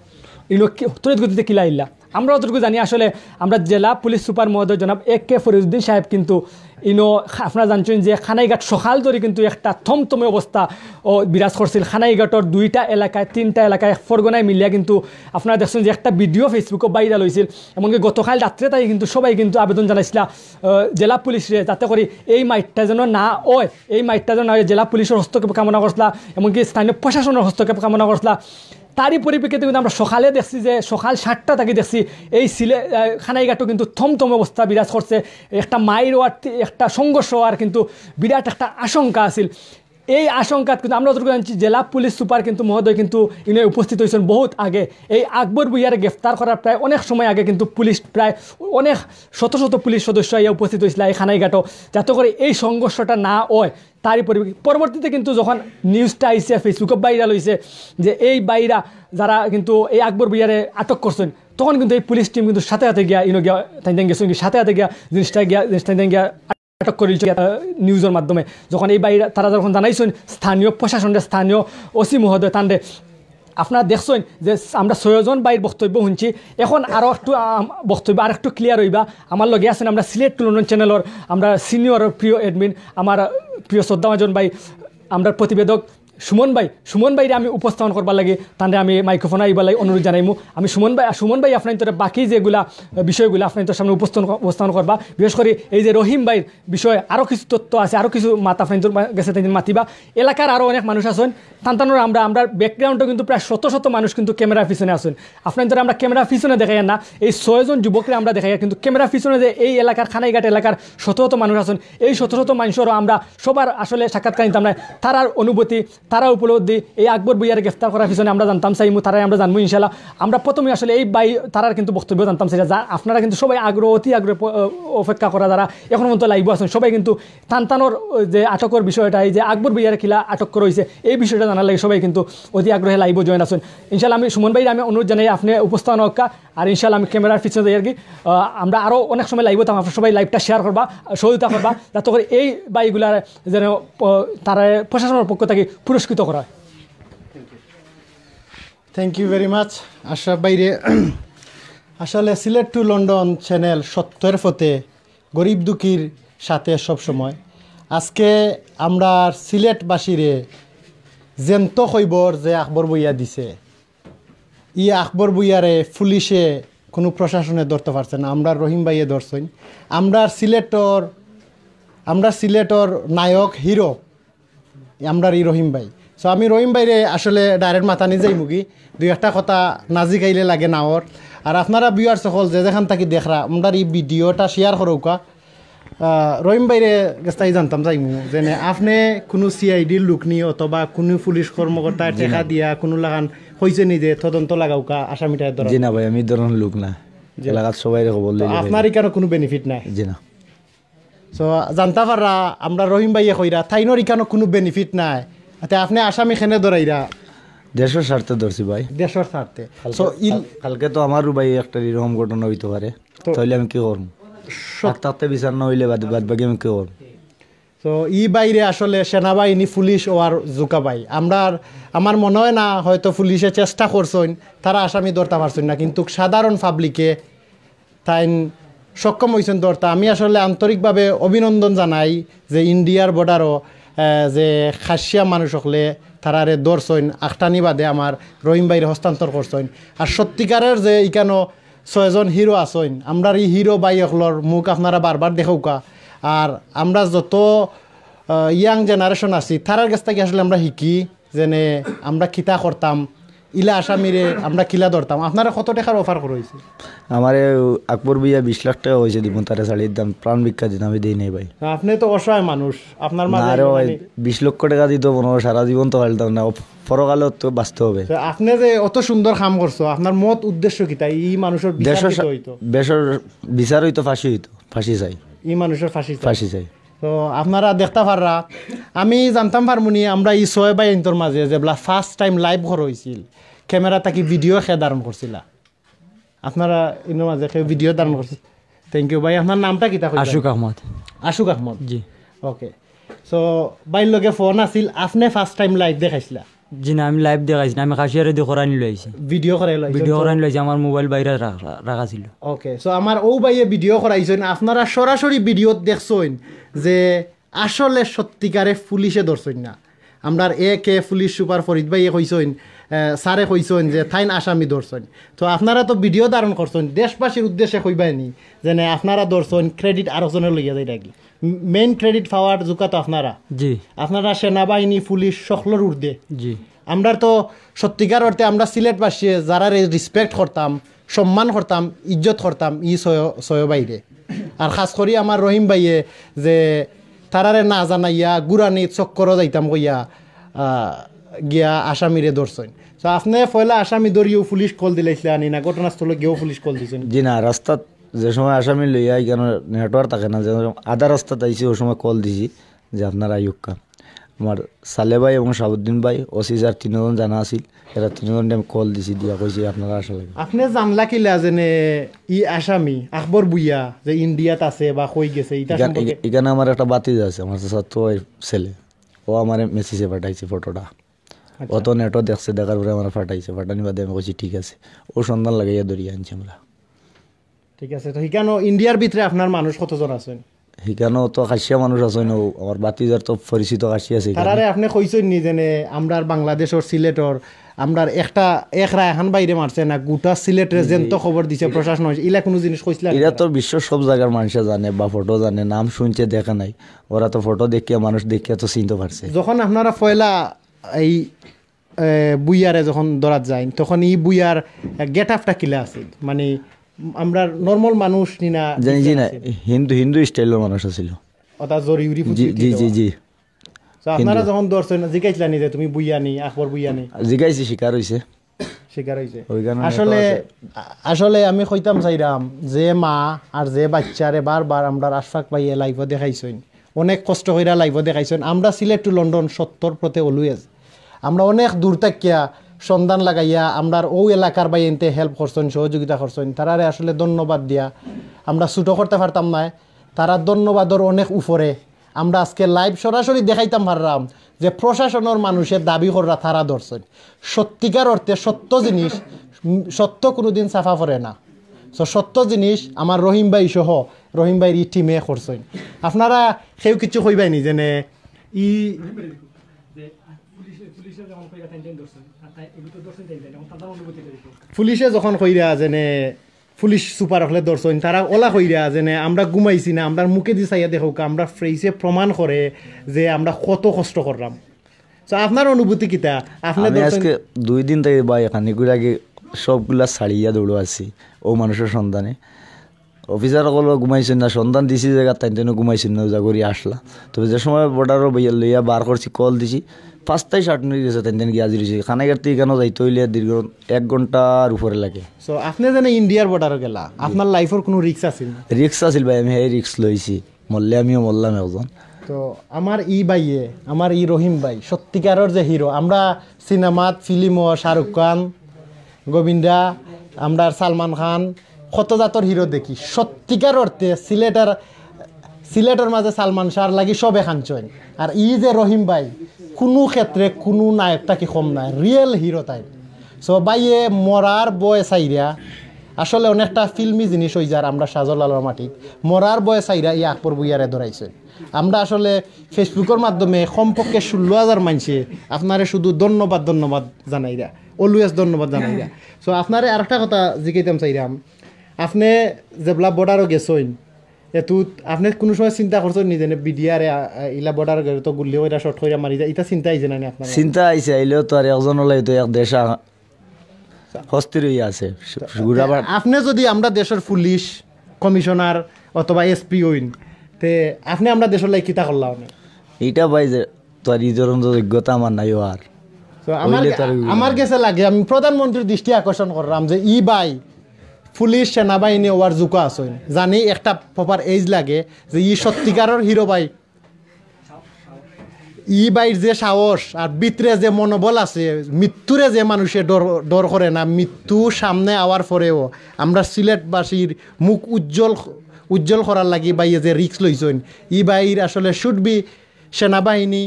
ইনো কি- তড়িৎ গতিতে কিলা আইলা। আমরা যতটুকু জানি আসলে আমরা জেলা পুলিশ সুপার মহোদয় জনাব এ কে ফরিদুদ্দিন সাহেব কিন্তু ইনো খা- আপনারা জানছইন যে কানাইঘাট সকাল ধরি কিন্তু একটা থমথমে অবস্থা ও বিরাজ করছিল। কানাইঘাটর দুইটা এলাকায়, তিনটা এলাকায় ফরগনায় মিলিয়া কিন্তু আপনারা দেখছইন যে একটা ভিডিও ফেসবুকো ভাইরাল হইছিল, এমনকি গতকাল রাত্রে তাই কিন্তু সবাই কিন্তু আবেদন জানাইছিলা আহ, জেলা পুলিশরে যাতে করি এই মাইটটা যেন না হয়, এই মাইটটা যেন না হয়, জেলা পুলিশর হস্তক্ষেপ কামনা করছিলা, এমনকি স্থানীয় প্রশাসনর হস্তক্ষেপ কামনা করছিলা। তারই পরিপ্রেক্ষিতে কিন্তু আমরা সকালে দেখছি যে সকাল সাতটা থাকি দেখছি এই সিলে আহ, কানাইঘাটও কিন্তু থমথম অবস্থা বিরাজ করছে। একটা মাইর হওয়ার তি- একটা সংঘর্ষ হওয়ার কিন্তু বিরাট একটা আশঙ্কা আছিল। এই আশঙ্কাত কিন্তু আমরা যতটুকু জানছি জেলা পুলিশ সুপার কিন্তু মহোদয় কিন্তু ইনো উপস্থিত হইছইন বহুত আগে। এই আকবর ভুইয়ারে গ্রেফতার করার প্রায় অনেক সময় আগে কিন্তু পুলিশ প্রায় অনেক শত শত পুলিশ সদস্য আইয়া উপস্থিত হইছিলা এই কানাইঘাটো, যাতে করি এই সংঘর্ষটা না হয়। তারই পরিপ্রেক্ষি- পরবর্তীতে কিন্তু যখন নিউজটা আইছে, ফেসবুকো ভাইরাল হইছে যে এই ভাইরা যারা কিন্তু এই আকবর ভুইয়ারে আটক করছইন, তখন কিন্তু এই পুলিশ টিম কিন্তু সাথে সাথে গিয়া ইনো গিয়া তাইন তাইন গেছইন, সাথে সাথে গিয়া জিনিসটা গিয়া জিনিসটা তাইন তাইন গিয়া আটক করি আহ, নিউজর মাধ্যমে। যখন এই ভাইরা তারা যখন জানাইছইন স্থানীয় প্রশাসনরে, স্থানীয় ওসি মহোদয় তানরে, আপনারা দেখছইন যে আমরা ছয়জন ভাইর বক্তব্য শুনছি। এখন আরও একটু আম, বক্তব্য আর একটু ক্লিয়ার হইবা। আমার লগে আছইন আমরা সিলেট টু লন্ডন চ্যানেলর আমরা সিনিয়র প্রিয় অ্যাডমিন, আমার আহ, প্রিয় শ্রদ্ধাভাজন ভাই, আমরা প্রতিবেদক সুমন ভাই। সুমন ভাইরে আমি উপস্থাপন করবার লাগি, তানরে আমি মাইক্রোফোন আইবার লাগি অনুরোধ জানাইমু। আমি সুমন ভাই, সুমন ভাই আপনাইন্তরে বাকি যেগুলা আহ, বিষয়গুলা আপনাইন্তর সামনে উপস্থাপন উপস্থাপন করবা। বিশেষ করি এই যে রহিম ভাইর বিষয়ে আরও কিছু তথ্য আছে, আরও কিছু মাত আপনাইন্তর গেছে তাইন মাতিবা। এলাকার আরও অনেক মানুষ আছইন, তান তানর আমরা, আমরা ব্যাকগ্রাউন্ডও কিন্তু প্রায় শত শত মানুষ কিন্তু ক্যামেরার পিছনে আছইন। আপনাইন্তরে আমরা ক্যামেরার পিছনে দেখাইয়ার না, এই ছয়জন যুবকরে আমরা দেখাইয়ার, কিন্তু ক্যামেরার পিছনে যে এই এলাকার, কানাইঘাট এলাকার শত শত মানুষ আছইন, এই শত শত মানুষরও আমরা সবার আসলে সাক্ষাৎকার নিতাম না। তারার অনুভূতি, তারার উপলব্ধি, এই আকবর ভুইয়ারে গ্রেফতার করার পিছনে আমরা জানতাম চাইমু, তারারে আমরা জানমু ইনশাল্লাহ। আমরা প্রথমে আসলে এই ভাই তারার কিন্তু বক্তব্য জানতাম চাইরা, যা আপনারা কিন্তু সবাই আগ্রহ, অতি আগ্রহে প- অপেক্ষা করা, যারা এখন পর্যন্ত লাইভও আছইন, সবাই কিন্তু তান তানর যে আটকর বিষয়টা, এই যে আকবর ভুইয়ারে কিলা আটক করা হইছে, এই বিষয়টা জানার লাগি সবাই কিন্তু অতি আগ্রহে লাইভও জয়েন আছইন। ইনশাল্লাহ আমি সুমন ভাইরে আমি অনুরোধ জানাই আপনে উপস্থাপনা অক্কা, আর ইনশাল্লাহ আমি ক্যামেরার পিছনে যাই আর কি। আহ, আমরা আরও অনেক সময় লাইভও থাকতাম, আপনারা সবাই লাইভটা শেয়ার করবা, সহযোগিতা করবা, যাতে করে এই ভাইগুলার যেন আহ, তারা প্রশাসনর পক্ষ থাকি পুরস্কৃত করা হয়। থ্যাংক ইউ ভেরি মাচ আশরাফ ভাইরে। আসলে সিলেট টু লন্ডন চ্যানেল সত্যের পথে, গরিব দুঃখীর সাথে সব সময়। আজকে আমরা সিলেটবাসীরে জ্যান্ত খবর যে আকবর ভুইয়া দিছে, ই আকবর ভুইয়ারে পুলিশে, কোনো প্রশাসনে ধরতে পারছে না। আমরা রহিম ভাইয়ে ধরছইন। আমরা সিলেটর আমরা সিলেটর নায়ক হিরো আমরার ই রহিম ভাই। সো আমি রহিম ভাইরে আসলে ডাইরেক্ট মাতানি যাইমুগি, দুই একটা কথা না জিগাইলে লাগে না ওর। আর আপনারা ভিউয়ার্স সকল যে যেখান থাকি দেখরা, আমরার ই ভিডিওটা শেয়ার করউক্কা। আহ, রহিম ভাইরে গেস্তাই জানতাম চাইমু, যেনে আপনে কোনো সিআইডির লোক নি অথবা কোনো পুলিশ কর্মকর্তায় জি না। টেকা দিয়া কোনো লাখান কইছে নি যে তদন্ত লাগাউক্কা, আসামিটারে ধরা? জি না ভাই, আমি ই ধরনর লোক না। জি। এলাকাত সবাইরে খবর তো লইলে আপনার ইখানো কোনো বেনিফিট নাই? জি না। সো জানতা পাররা, আমরা রহিম ভাইয়ে কইরা, তাইনর ইখানো কোনো বেনিফিট নাই। আতে আপনে আসামি কেনে ধরাইরা? দেশর স্বার্থে ধরছি ভাই। দেশর স্বার্থে। কালকে, সো ইল- কাল-, কালকে তো আমারও ভাই একটা এরকম ঘটনা হইতে পারে, তো তাহলে আমি কি করবো? সত- থাকতে থাকতে বিচার না হইলে বাদ, বাদ বাকি আমি কি করবো? তো ই বাইরে আসলে সেনাবাহিনী, পুলিশ ও আর জুকা ভাই, আমরার, আমার মনে হয় না হয়তো পুলিশে চেষ্টা করছইন, তারা আসামি ধরতা পারছইন না, কিন্তু সাধারণ পাবলিকে তাইন সক্ষম হইছইন ধরতা। আমি আসলে আন্তরিকভাবে অভিনন্দন জানাই যে ইন্ডিয়ার বর্ডারও, আহ, যে খাসিয়া মানুষ হকলে তারারে ধরছইন, আখটানি বাদে আমার রহিম ভাইরে হস্তান্তর করছইন। আর সত্যিকারের যে ইখানো ছয়জন হিরো আছইন, আমরার ই হিরো ভাই হকলর মুখ আপনারা বারবার দেখউক্কা। আর আমরা যত, আহ, ইয়াং জেনারেশন আছি, তারার গেছ থাকি আসলে আমরা শিখি, যেনে আমরা কিতা করতাম, ইলা আসামিরে আমরা কিলা ধরতাম। আপনারে কত টেকার অফার করা হইছে? আমারে আকবর ভুইয়া বিশ লাখ টেকা কইছে দিমু, তারে ছাড়ি দিতাম, প্রাণ ভিক্ষা দিতাম, আমি দেই নাই ভাই। আপনে তো অসহায় মানুষ, আপনার মাঝে না রে ভাই, মানে বিশ লক্ষ টেকা দিতো মনে হয় সারা জীবন তো পারতাম না, ও পরকালে তো বাঁচতে হবে। তো আপনে যে অত সুন্দর কাম করছো, আপনার মত উদ্দেশ্য কিতা? ই মানুষর বিচার দেশর কিতা সা-, হইতো? দেশর বিচার হইতো, ফাঁসি হইতো, ফাঁসি চাই। ই মানুষর ফাঁসি চাই। ফাঁসি চাই। তো আপনারা দেখতা পাররা, আমি জানতাম পারমুনি, আমরা ই ছয় ভাইয়াইন্তর মাঝে যেবলা ফার্স্ট টাইম লাইভ করা হইছিল, ক্যামেরা থাকি ভিডিও কে ধারণ করছিলা? আপনারা ইনোর মাঝে কেউ ভিডিও ধারণ করছে? থ্যাংক ইউ ভাই। আপনার নামটা কিতা কইবেন? আশুক আহমদ। আশুক আহমদ। জি। ওকে। সো ভাইর লগে ফোন আছিল, আপনে ফার্স্ট টাইম লাইভ দেখাইছিলা? জি না, আমি লাইভ দেখাইছি না, আমি কাশিয়ারে দি করানি লইছি। ভিডিও করাই লইছি। ভিডিও করানি লইছি, আমার মোবাইল বাইরে রাখ-, রাখা ছিল। ওকে, সো আমার ও ভাইয়ে ভিডিও করাইছইন, আপনারা সরাসরি ভিডিওত দেখছইন যে আসলে সত্যিকারে পুলিশে ধরছইন না। আমরার এ কে পুলিশ সুপার ফরিদ ভাইয়ে কইছইন, আহ, স্যারে কইছইন যে তাইন আসামি ধরছইন। তো আপনারা তো ভিডিও ধারণ করছইন, দেশবাসীর উদ্দেশ্যে কইবায়নি যেনে আপনারা ধরছইন, ক্রেডিট আরকজনে লইয়া যাইরা গি? মেইন ক্রেডিট পাওয়ার জুকা তো আপনারা। জি। আপনারা সেনাবাহিনী, পুলিশ সকলর ঊর্ধ্বে। জি। আমরার তো সত্যিকার অর্থে আমরা সিলেটবাসী যারারে রেসপেক্ট করতাম, সম্মান করতাম, ইজ্জত করতাম, ই ছয়, ছয় ভাইরে। আর খাস করি আমার রহিম ভাইয়ে যে তারারে না জানাইয়া গুরানি চক্করো যাইতাম কইয়া, আহ, গিয়া আসামিরে ধরছইন। তো আপনে পয়লা আসামি ধরিও পুলিশ কল দিলাইছিলা আনি না, ঘটনাস্থলে গিয়েও পুলিশ কল দিছইন? জি না, রাস্তাত যে সময় আসামি লইয়া এখানে নেটওয়ার্ক থাকে না, যে সময় আধা রাস্তাত আইছি, ওই সময় কল দিছি যে আপনারা আইউক্কা। আমার সালে ভাই এবং শাহাবুদ্দিন ভাই, ওসি স্যার তিনজন জানা আছিল, এরা তিনজনরে আমি কল দিছি, দিয়া কইছি আপনারা আসা লাগে। আপনে জানলা কিলা যেনে ই আসামি আকবর ভুইয়া যে ইন্ডিয়াত আছে বা কই গেছে, ইটা এখান-, সম্পর্কে? এখানে আমার একটা ভাতিজা আছে, আমার চাচাতো ভাইর ছেলে, ও আমারে মেসেজে পাঠাইছে ফটোটা। আচ্ছা। ও তো নেটও দেখছে, দেখার পরে আমার পাঠাইছে, পাঠানি বাদে আমি কইছি ঠিক আছে, ও সন্ধান লাগাইয়া ধরিয়া আনছি আমরা। ঠিক আছে, তো হিকানো ইন্ডিয়ার ভিতরে আপনার মানুষ কতজন আছেন? হিকানো তো খাসিয়া মানুষ আছইন, ও আমার ভাতিজার তো পরিচিত খাসি আছে হিকানো। তারারে আপনে কইছইন নি যেনে আমরার বাংলাদেশর সিলেটর আমরার একটা এক রায়হান ভাইরে মারছে না, গোটা সিলেটরে জি, জি। যেন তো খবর দিছে প্রশাসন, ইলা কোনো জিনিস কইছিলা নি এরা তারা? তো বিশ্ব সব জাগার মানুষে জানে বা ফটো জানে, নাম শুনছে, দেখে নাই। ওরা তো ফটো দেখিয়া, মানুষ দেখিয়া তো চিনতে পারছে। যখন আপনারা পয়লা এই, এ, ভুইয়ারে যখন ধরাত যাইন, তখন ই ভুইয়ার গেটআপটা কিলা আছিল? মানে, আমরা নরমাল মানুষ নি না জানি, জি না, হিন্দু, হিন্দু স্টাইলর মানুষ আছিল। অর্থাৎ জরি উরি জি, ফুটি জি, উঠি জি, দেওয়া। জি। তো আপনারা হিন্দু। যখন ধরছেন, জিগাইছিলা নি যে তুমি ভুইয়া নি, আকবর ভুইয়া নি? জিগাইছি, স্বীকার হইছে। স্বীকার হইছে। ওইখানে আসলে, নেটও আছে। আ-, আসলে আমি কইতাম চাইরাম যে মা আর যে বাচ্চারে বারবার আমরার আশফাক ভাইয়ে লাইভও দেখাইছইন, অনেক কষ্ট কইরা লাইভও দেখাইছইন। আমরা সিলেট টু লন্ডন সত্যর পথে always। আমরা অনেক দূর থাকিয়া সন্ধান লাগাইয়া আমরার ও এলাকার ভাইয়াইন্তে হেল্প করছইন, সহযোগিতা করছইন, তারারে আসলে ধন্যবাদ দিয়া আমরা ছোট করতে পারতাম নায়। তারা ধন্যবাদর অনেক উপরে। আমরা আজকে লাইভ সরাসরি দেখাইতাম পাররাম যে প্রশাসনর মানুষে দাবি কররা তারা ধরছইন। সত্যিকার অর্থে সত্য জিনিস, উম, সত্য কোনোদিন চাপা পড়ে না। সো সত্য জিনিস আমার রহিম ভাই সহ রহিম ভাইর ই টিমে করছইন। আপনারা কেউ কিছু কইবায়নি যেনে ই পুলিশে যখন কইরা যেনে পুলিশ সুপার অকলে ধরছইন, তারা অলা কইরা যেনে আমরা ঘুমাইছি না, আমরার মুখেদি চাইয়া দেখউক্কা, আমরার ফেইসে প্রমাণ করে যে আমরা কত কষ্ট করলাম। তো আপনার অনুভূতি কিতা? আপনে আমি ধরছইন আজকে দুই দিন থাকি ভাই, খানিকুর আগে সবগুলা ছাড়িয়া দৌড়ো আছি ও মানুষর সন্ধানে। অফিসার অকলও ঘুমাইছইন না, সন্ধান দিছি জাগাত, তাইন তাইনও ঘুমাইছইন না, উজা করি আসলা। তবে যে সময় বর্ডারো লইয়া বার করছি, কল দিছি, পাঁচটায় শার্ট নিয়ে গেছে, তাইন তাইন গিয়া হাজির অইছে। কানাইঘাট থাকি ইখানো যাইতে অইলে দীর্ঘ এক ঘন্টার উপরে লাগে। তো আপনে যেনে ইন্ডিয়ার বর্ডারো গেলা, আপনার লাইফর কুনু রিস্ক আছিল না? রিস্ক আছিল ভাই, আমি হেই রিস্ক লইছি, মরলে আমিও মরলাম একজন। তো আমার ই ভাইয়ে, আমার ই রহিম ভাই সত্যিকারর যে হিরো, আমরা সিনেমাত ফিল্মো শাহরুখ খান, গোবিন্দা, আমরার সালমান খান, কত জাতর হিরো দেখি। সত্যিকার অর্থে সিলেটর, সিলেটর মাঝে সালমান শাহর লাগি সবে কাঞ্চন। আর ই যে রহিম ভাই, কুনু ক্ষেত্রে কুনু নায়ক থাকি কম নায়, রিয়েল হিরো তাইন। সো ভাইয়ে মরার ভয় চাইরা, আসলে অনেকটা ফিল্মি জিনিস অইযার আমরার শাহজালালর মাটিত, মরার ভয় চাইরা ই আকবর ভুইয়ারে ধরাইছইন। আমরা আসলে Facebook-র মাধ্যমে কমপক্ষে ষোলো হাজার মানষে আপনারে শুধু ধন্যবাদ, ধন্যবাদ জানাইরা, অলওয়েজ ধন্যবাদ জানাইরা। সো আপনারে আরেকটা কথা জিকাইতাম চাইরাম, আপনে যেবলা বর্ডারো গেছইন, এতুত আপনে কুনু সময় চিন্তা করছইন নি যেনে বিডিআরে, আ, আ, ইলা বর্ডারো গেলে তো গুল্লি কইরা, শট কইরা মারি যায়, ইতা চিন্তা আইছে না নি আপনার? চিন্তা আইছে, আইলেও তো আর একজন অইলে তো এক দেশ আ-, অস্থির অইয়া আছে। ঘুরাবার আপনে যদি আমরার দেশর পুলিশ কমিশনার অথবা এসপি অইন, তে আপনে আমরার দেশর লাগি কিতা করলা অনে? ইটা ভাই যে তোর ই ধরনর যোগ্যতা আমার নাই আর। তো আমার, অইলে তো আর অইবো আমার না। গেছে লাগে, আমি প্রধানমন্ত্রীর দৃষ্টি আকর্ষণ কররাম যে ই ভাই পুলিশ সেনাবাহিনী অওয়ার যোগ্য আছইন, জানি একটা প্রপার এজ লাগে যে ই সত্যিকারর হিরো ভাই। ই ভাইর যে সাহস আর ভিতরে যে মনোবল আছে, মৃত্যুরে যে মানষে ডর, ডর করে না, মৃত্যু সামনে আওয়ার পরেও আমরার সিলেটবাসীর মুখ উজ্জ্বল, উজ্জ্বল করার লাগি ভাইয়ে যে রিস্ক লইছইন, ই ভাইর আসলে শুড বি সেনাবাহিনী,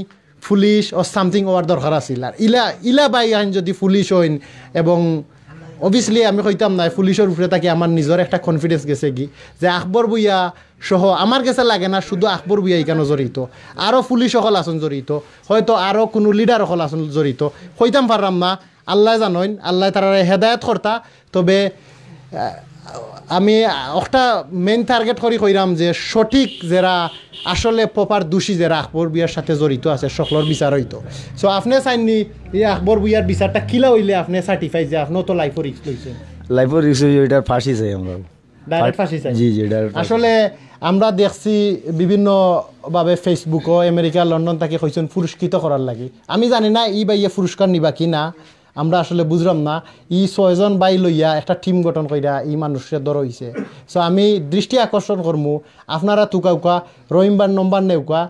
পুলিশ or something অওয়ার দরকার আছিল। আর ইলা, ইলা ভাই আইন যদি পুলিশ অইন, এবং obviously আমি কইতাম না, পুলিশর উপরে থাকি আমার নিজর একটা কনফিডেন্স গেছেগি যে আকবর ভুইয়া সহ আমার গেছে লাগে না শুধু আকবর ভুইয়া ইখানো জড়িত, আরও পুলিশ অকল আছইন জড়িত, হয়তো আরও কুনু লিডার অকল আছইন জড়িত, কইতাম পাররাম না। আল্লায় জানইন, আল্লায় তারারে হেদায়েত করতা। তবে, আহ, আমি একটা মেইন টার্গেট করি কইরাম যে সঠিক যেরা আসলে প্রপার দোষী যেরা আকবর ভুইয়ার সাথে জড়িত আছে, সকলর বিচার অইতো। সো আপনে চাইননি ই আকবর ভুইয়ার বিচারটা কিলা অইলে আপনে স্যাটিসফাই যে আপনেও তো লাইফর রিস্ক লইছইন? লাইফর রিস্ক অইলে ইটার ফাঁসি চাই আমরা। ডাইরেক্ট ফাঁসি চাই। জি, জি, ডাইরেক্ট ফাঁসি। আসলে আমরা দেখছি বিভিন্নভাবে Facebook-ও আমেরিকা, লন্ডন থাকি কইছইন পুরস্কৃত করার লাগি। আমি জানি না ই ভাইয়ে পুরস্কার নিবা কি না, আমরা আসলে বুঝরাম না। ই ছয়জন ভাই লইয়া একটা টিম গঠন কইরা ই মানুষরে ধরা অইছে। সো আমি দৃষ্টি আকর্ষণ করমু, আপনারা তুকাউক্কা, রহিম ভাইর নম্বর নেউক্কা,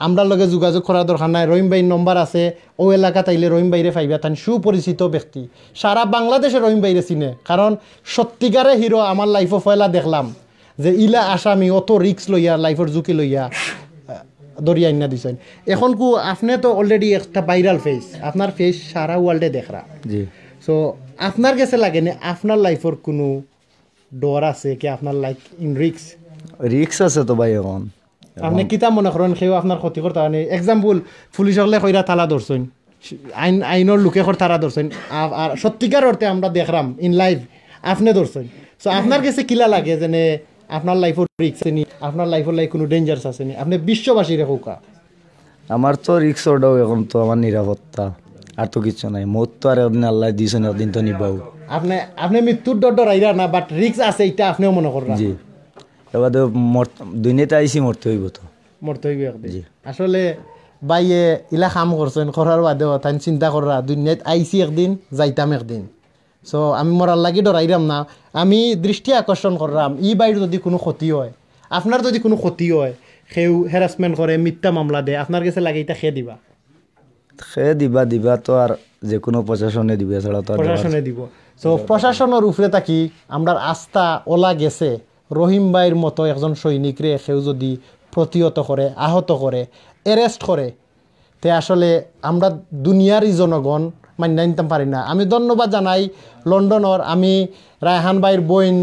আমরার লগে যোগাযোগ করার দরকার নাই। রহিম ভাইর নম্বর আছে, অউ এলাকাত আইলে রহিম ভাইরে পাইবা, তাইন সুপরিচিত ব্যক্তি, সারা বাংলাদেশে রহিম ভাইরে চিনে। কারণ সত্যিকারে হিরো আমার লাইফো পয়লা দেখলাম যে ইলা আসামি অত রিস্ক লইয়া, লাইফর ঝুঁকি লইয়া, আহ, ধরিয়া আইন্না দিছইন। এখন কু আপনে তো already একটা ভাইরাল ফেস, আপনার ফেস সারা ওয়ার্ল্ডে দেখরা। জি। সো আপনার গেছে লাগে নি আপনার লাইফর কুনু ডর আছে কি, আপনার লাইফ ইন রিস্ক? রিস্ক আছে তো ভাই এখন। আপনে কিতা মনে করইন কেউ আপনার ক্ষতি করতা? মানে এক্সাম্পল, পুলিশ অকলে কইরা তালা ধরছইন, আইন, আইনর লোকে কর তালা ধরছইন, আর, আর সত্যিকার অর্থে আমরা দেখরাম ইন লাইভ আপনে ধরছইন। সো আপনার গেছে কিলা লাগে যেনে আপনার লাইফর রিস্ক আছে নি, আপনার লাইফর লাগি কুনু ডেঞ্জারাস আছে নি, আপনে বিশ্ববাসীরে কউক্কা। আমার তো রিস্ক ওটাও এখন তো আমার নিরাপত্তা, আর তো কিচ্ছু নাই। মউত তো আর একদিন আল্লায় দিছইন, একদিন তো নিবাউ। আপনে, আপনে মৃত্যুর ডর ডরাইরা না, but রিস্ক আছে, ইটা আপনেও মনো কররা। জি। এবার তো মর-, দুনিয়াত আইছি, মরতে অইবো তো। মরতে অইবো একদিন। জি। আসলে ভাইয়ে ইলা কাম করছইন, করার বাদেও তাইন চিন্তা কররা, দুনিয়াত আইছি একদিন, যাইতাম একদিন। সো আমি মরার লাগি ডরাইরাম না। আমি দৃষ্টি আকর্ষণ কররাম, ই ভাইর যদি কুনু ক্ষতি অয়, আপনার যদি কুনু ক্ষতি অয়, কেউ হ্যারাসমেন্ট করে, মিথ্যা মামলা দেয়, আপনার গেছে লাগে ইটা কে দিবা? কে দিবা, দিবা তো আর যে কুনু প্রশাসনে দিবা, ছাড়া তো আর দেওয়ার প্রশাসনে দিব। সো প্রশাসনর উপরে থাকি আমরার আস্থা অলা গেছে। রহিম ভাইর মতো একজন সৈনিকরে কেউ যদি প্রতিহত করে, আহত করে, অ্যারেস্ট করে, তে আসলে আমরা দুনিয়ারই জনগণ মাইন্না নিতাম পারি না। আমি ধন্যবাদ জানাই লন্ডনর, আমি রায়হান ভাইর বইন,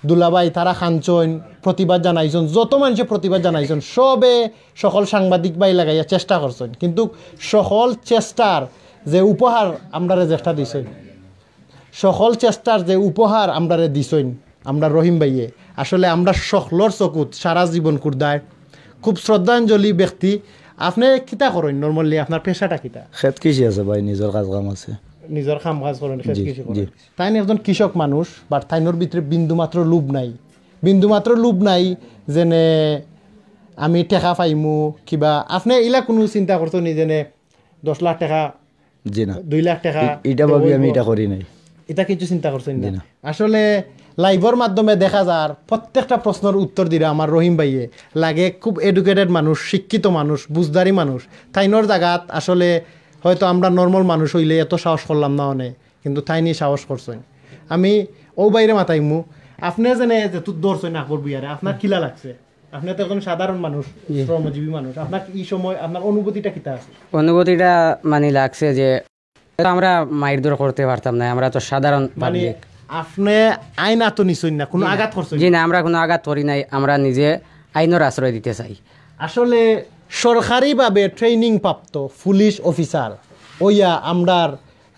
দুলাভাই, তারা কানছইন, প্রতিবাদ জানাইছইন, যত মানষে প্রতিবাদ জানাইছইন, সবে, সকল সাংবাদিক ভাই লাগাইয়া চেষ্টা করছইন, কিন্তু সকল চেষ্টার যে উপহার আমরারে যেটা দিছইন, সকল চেষ্টার যে উপহার আমরারে দিছইন, আমরা রহিম ভাইয়ে, আসলে আমরা সকলর চকুত সারা জীবন কুর্দায় খুব শ্রদ্ধাঞ্জলি ব্যক্তি। আপনে কিতা করইন normally? আপনার পেশাটা কিতা? খেত কৃষি আছে ভাই, নিজর কাজ কাম আছে। নিজর কাম কাজ করইন, খেত জি, কৃষি করইন। জি। তাইন একজন কৃষক মানুষ, but তাইনর ভিতরে বিন্দুমাত্র লোভ নাই, বিন্দুমাত্র লোভ নাই যেনে আমি টেকা পাইমু কিবা। আপনে ইলা কুনু চিন্তা করছইন নি যেনে দশ লাখ টেকা, জি না। দুই লাখ টেকা ই-, ইটা ভাবি আমি ইটা করি নাই। ইটা কিছু চিন্তা করছইন নি? জি না। আসলে live-র মাধ্যমে দেখা যার প্রত্যেকটা প্রশ্নর উত্তর দিরা আমার রহিম ভাইয়ে। লাগে খুব educated মানুষ, শিক্ষিত মানুষ, বুঝদারি মানুষ। তাইনর জাগাত আসলে হয়তো আমরা normal মানুষ অইলে এত সাহস করলাম না অনে, কিন্তু তাইন ই সাহস করছইন। আমি অউ ভাইরে মাতাইমু, আপনে যেনে যেতু ধরছইন আকবর ভুইয়ারে, আপনার কিলা লাগছে? আপনে তো একজন সাধারণ মানুষ, জি। শ্রমজীবী মানুষ, আপনার ই সময় আপনার অনুভূতিটা কিতা আছে? অনুভূতিটা মানে লাগছে যে আমরা মাইরধর করতে পারতাম না, আমরা তো সাধারণ মানে public। আপনে আইন আতো নিছইন না, কুনু জি না। আঘাত করছইন জি না? না, আমরা কুনু আঘাত করি নাই, আমরা নিজে আইনর আশ্রয় দিতে চাই। আসলে সরকারিভাবে training প্রাপ্ত পুলিশ অফিসার অইয়া আমরার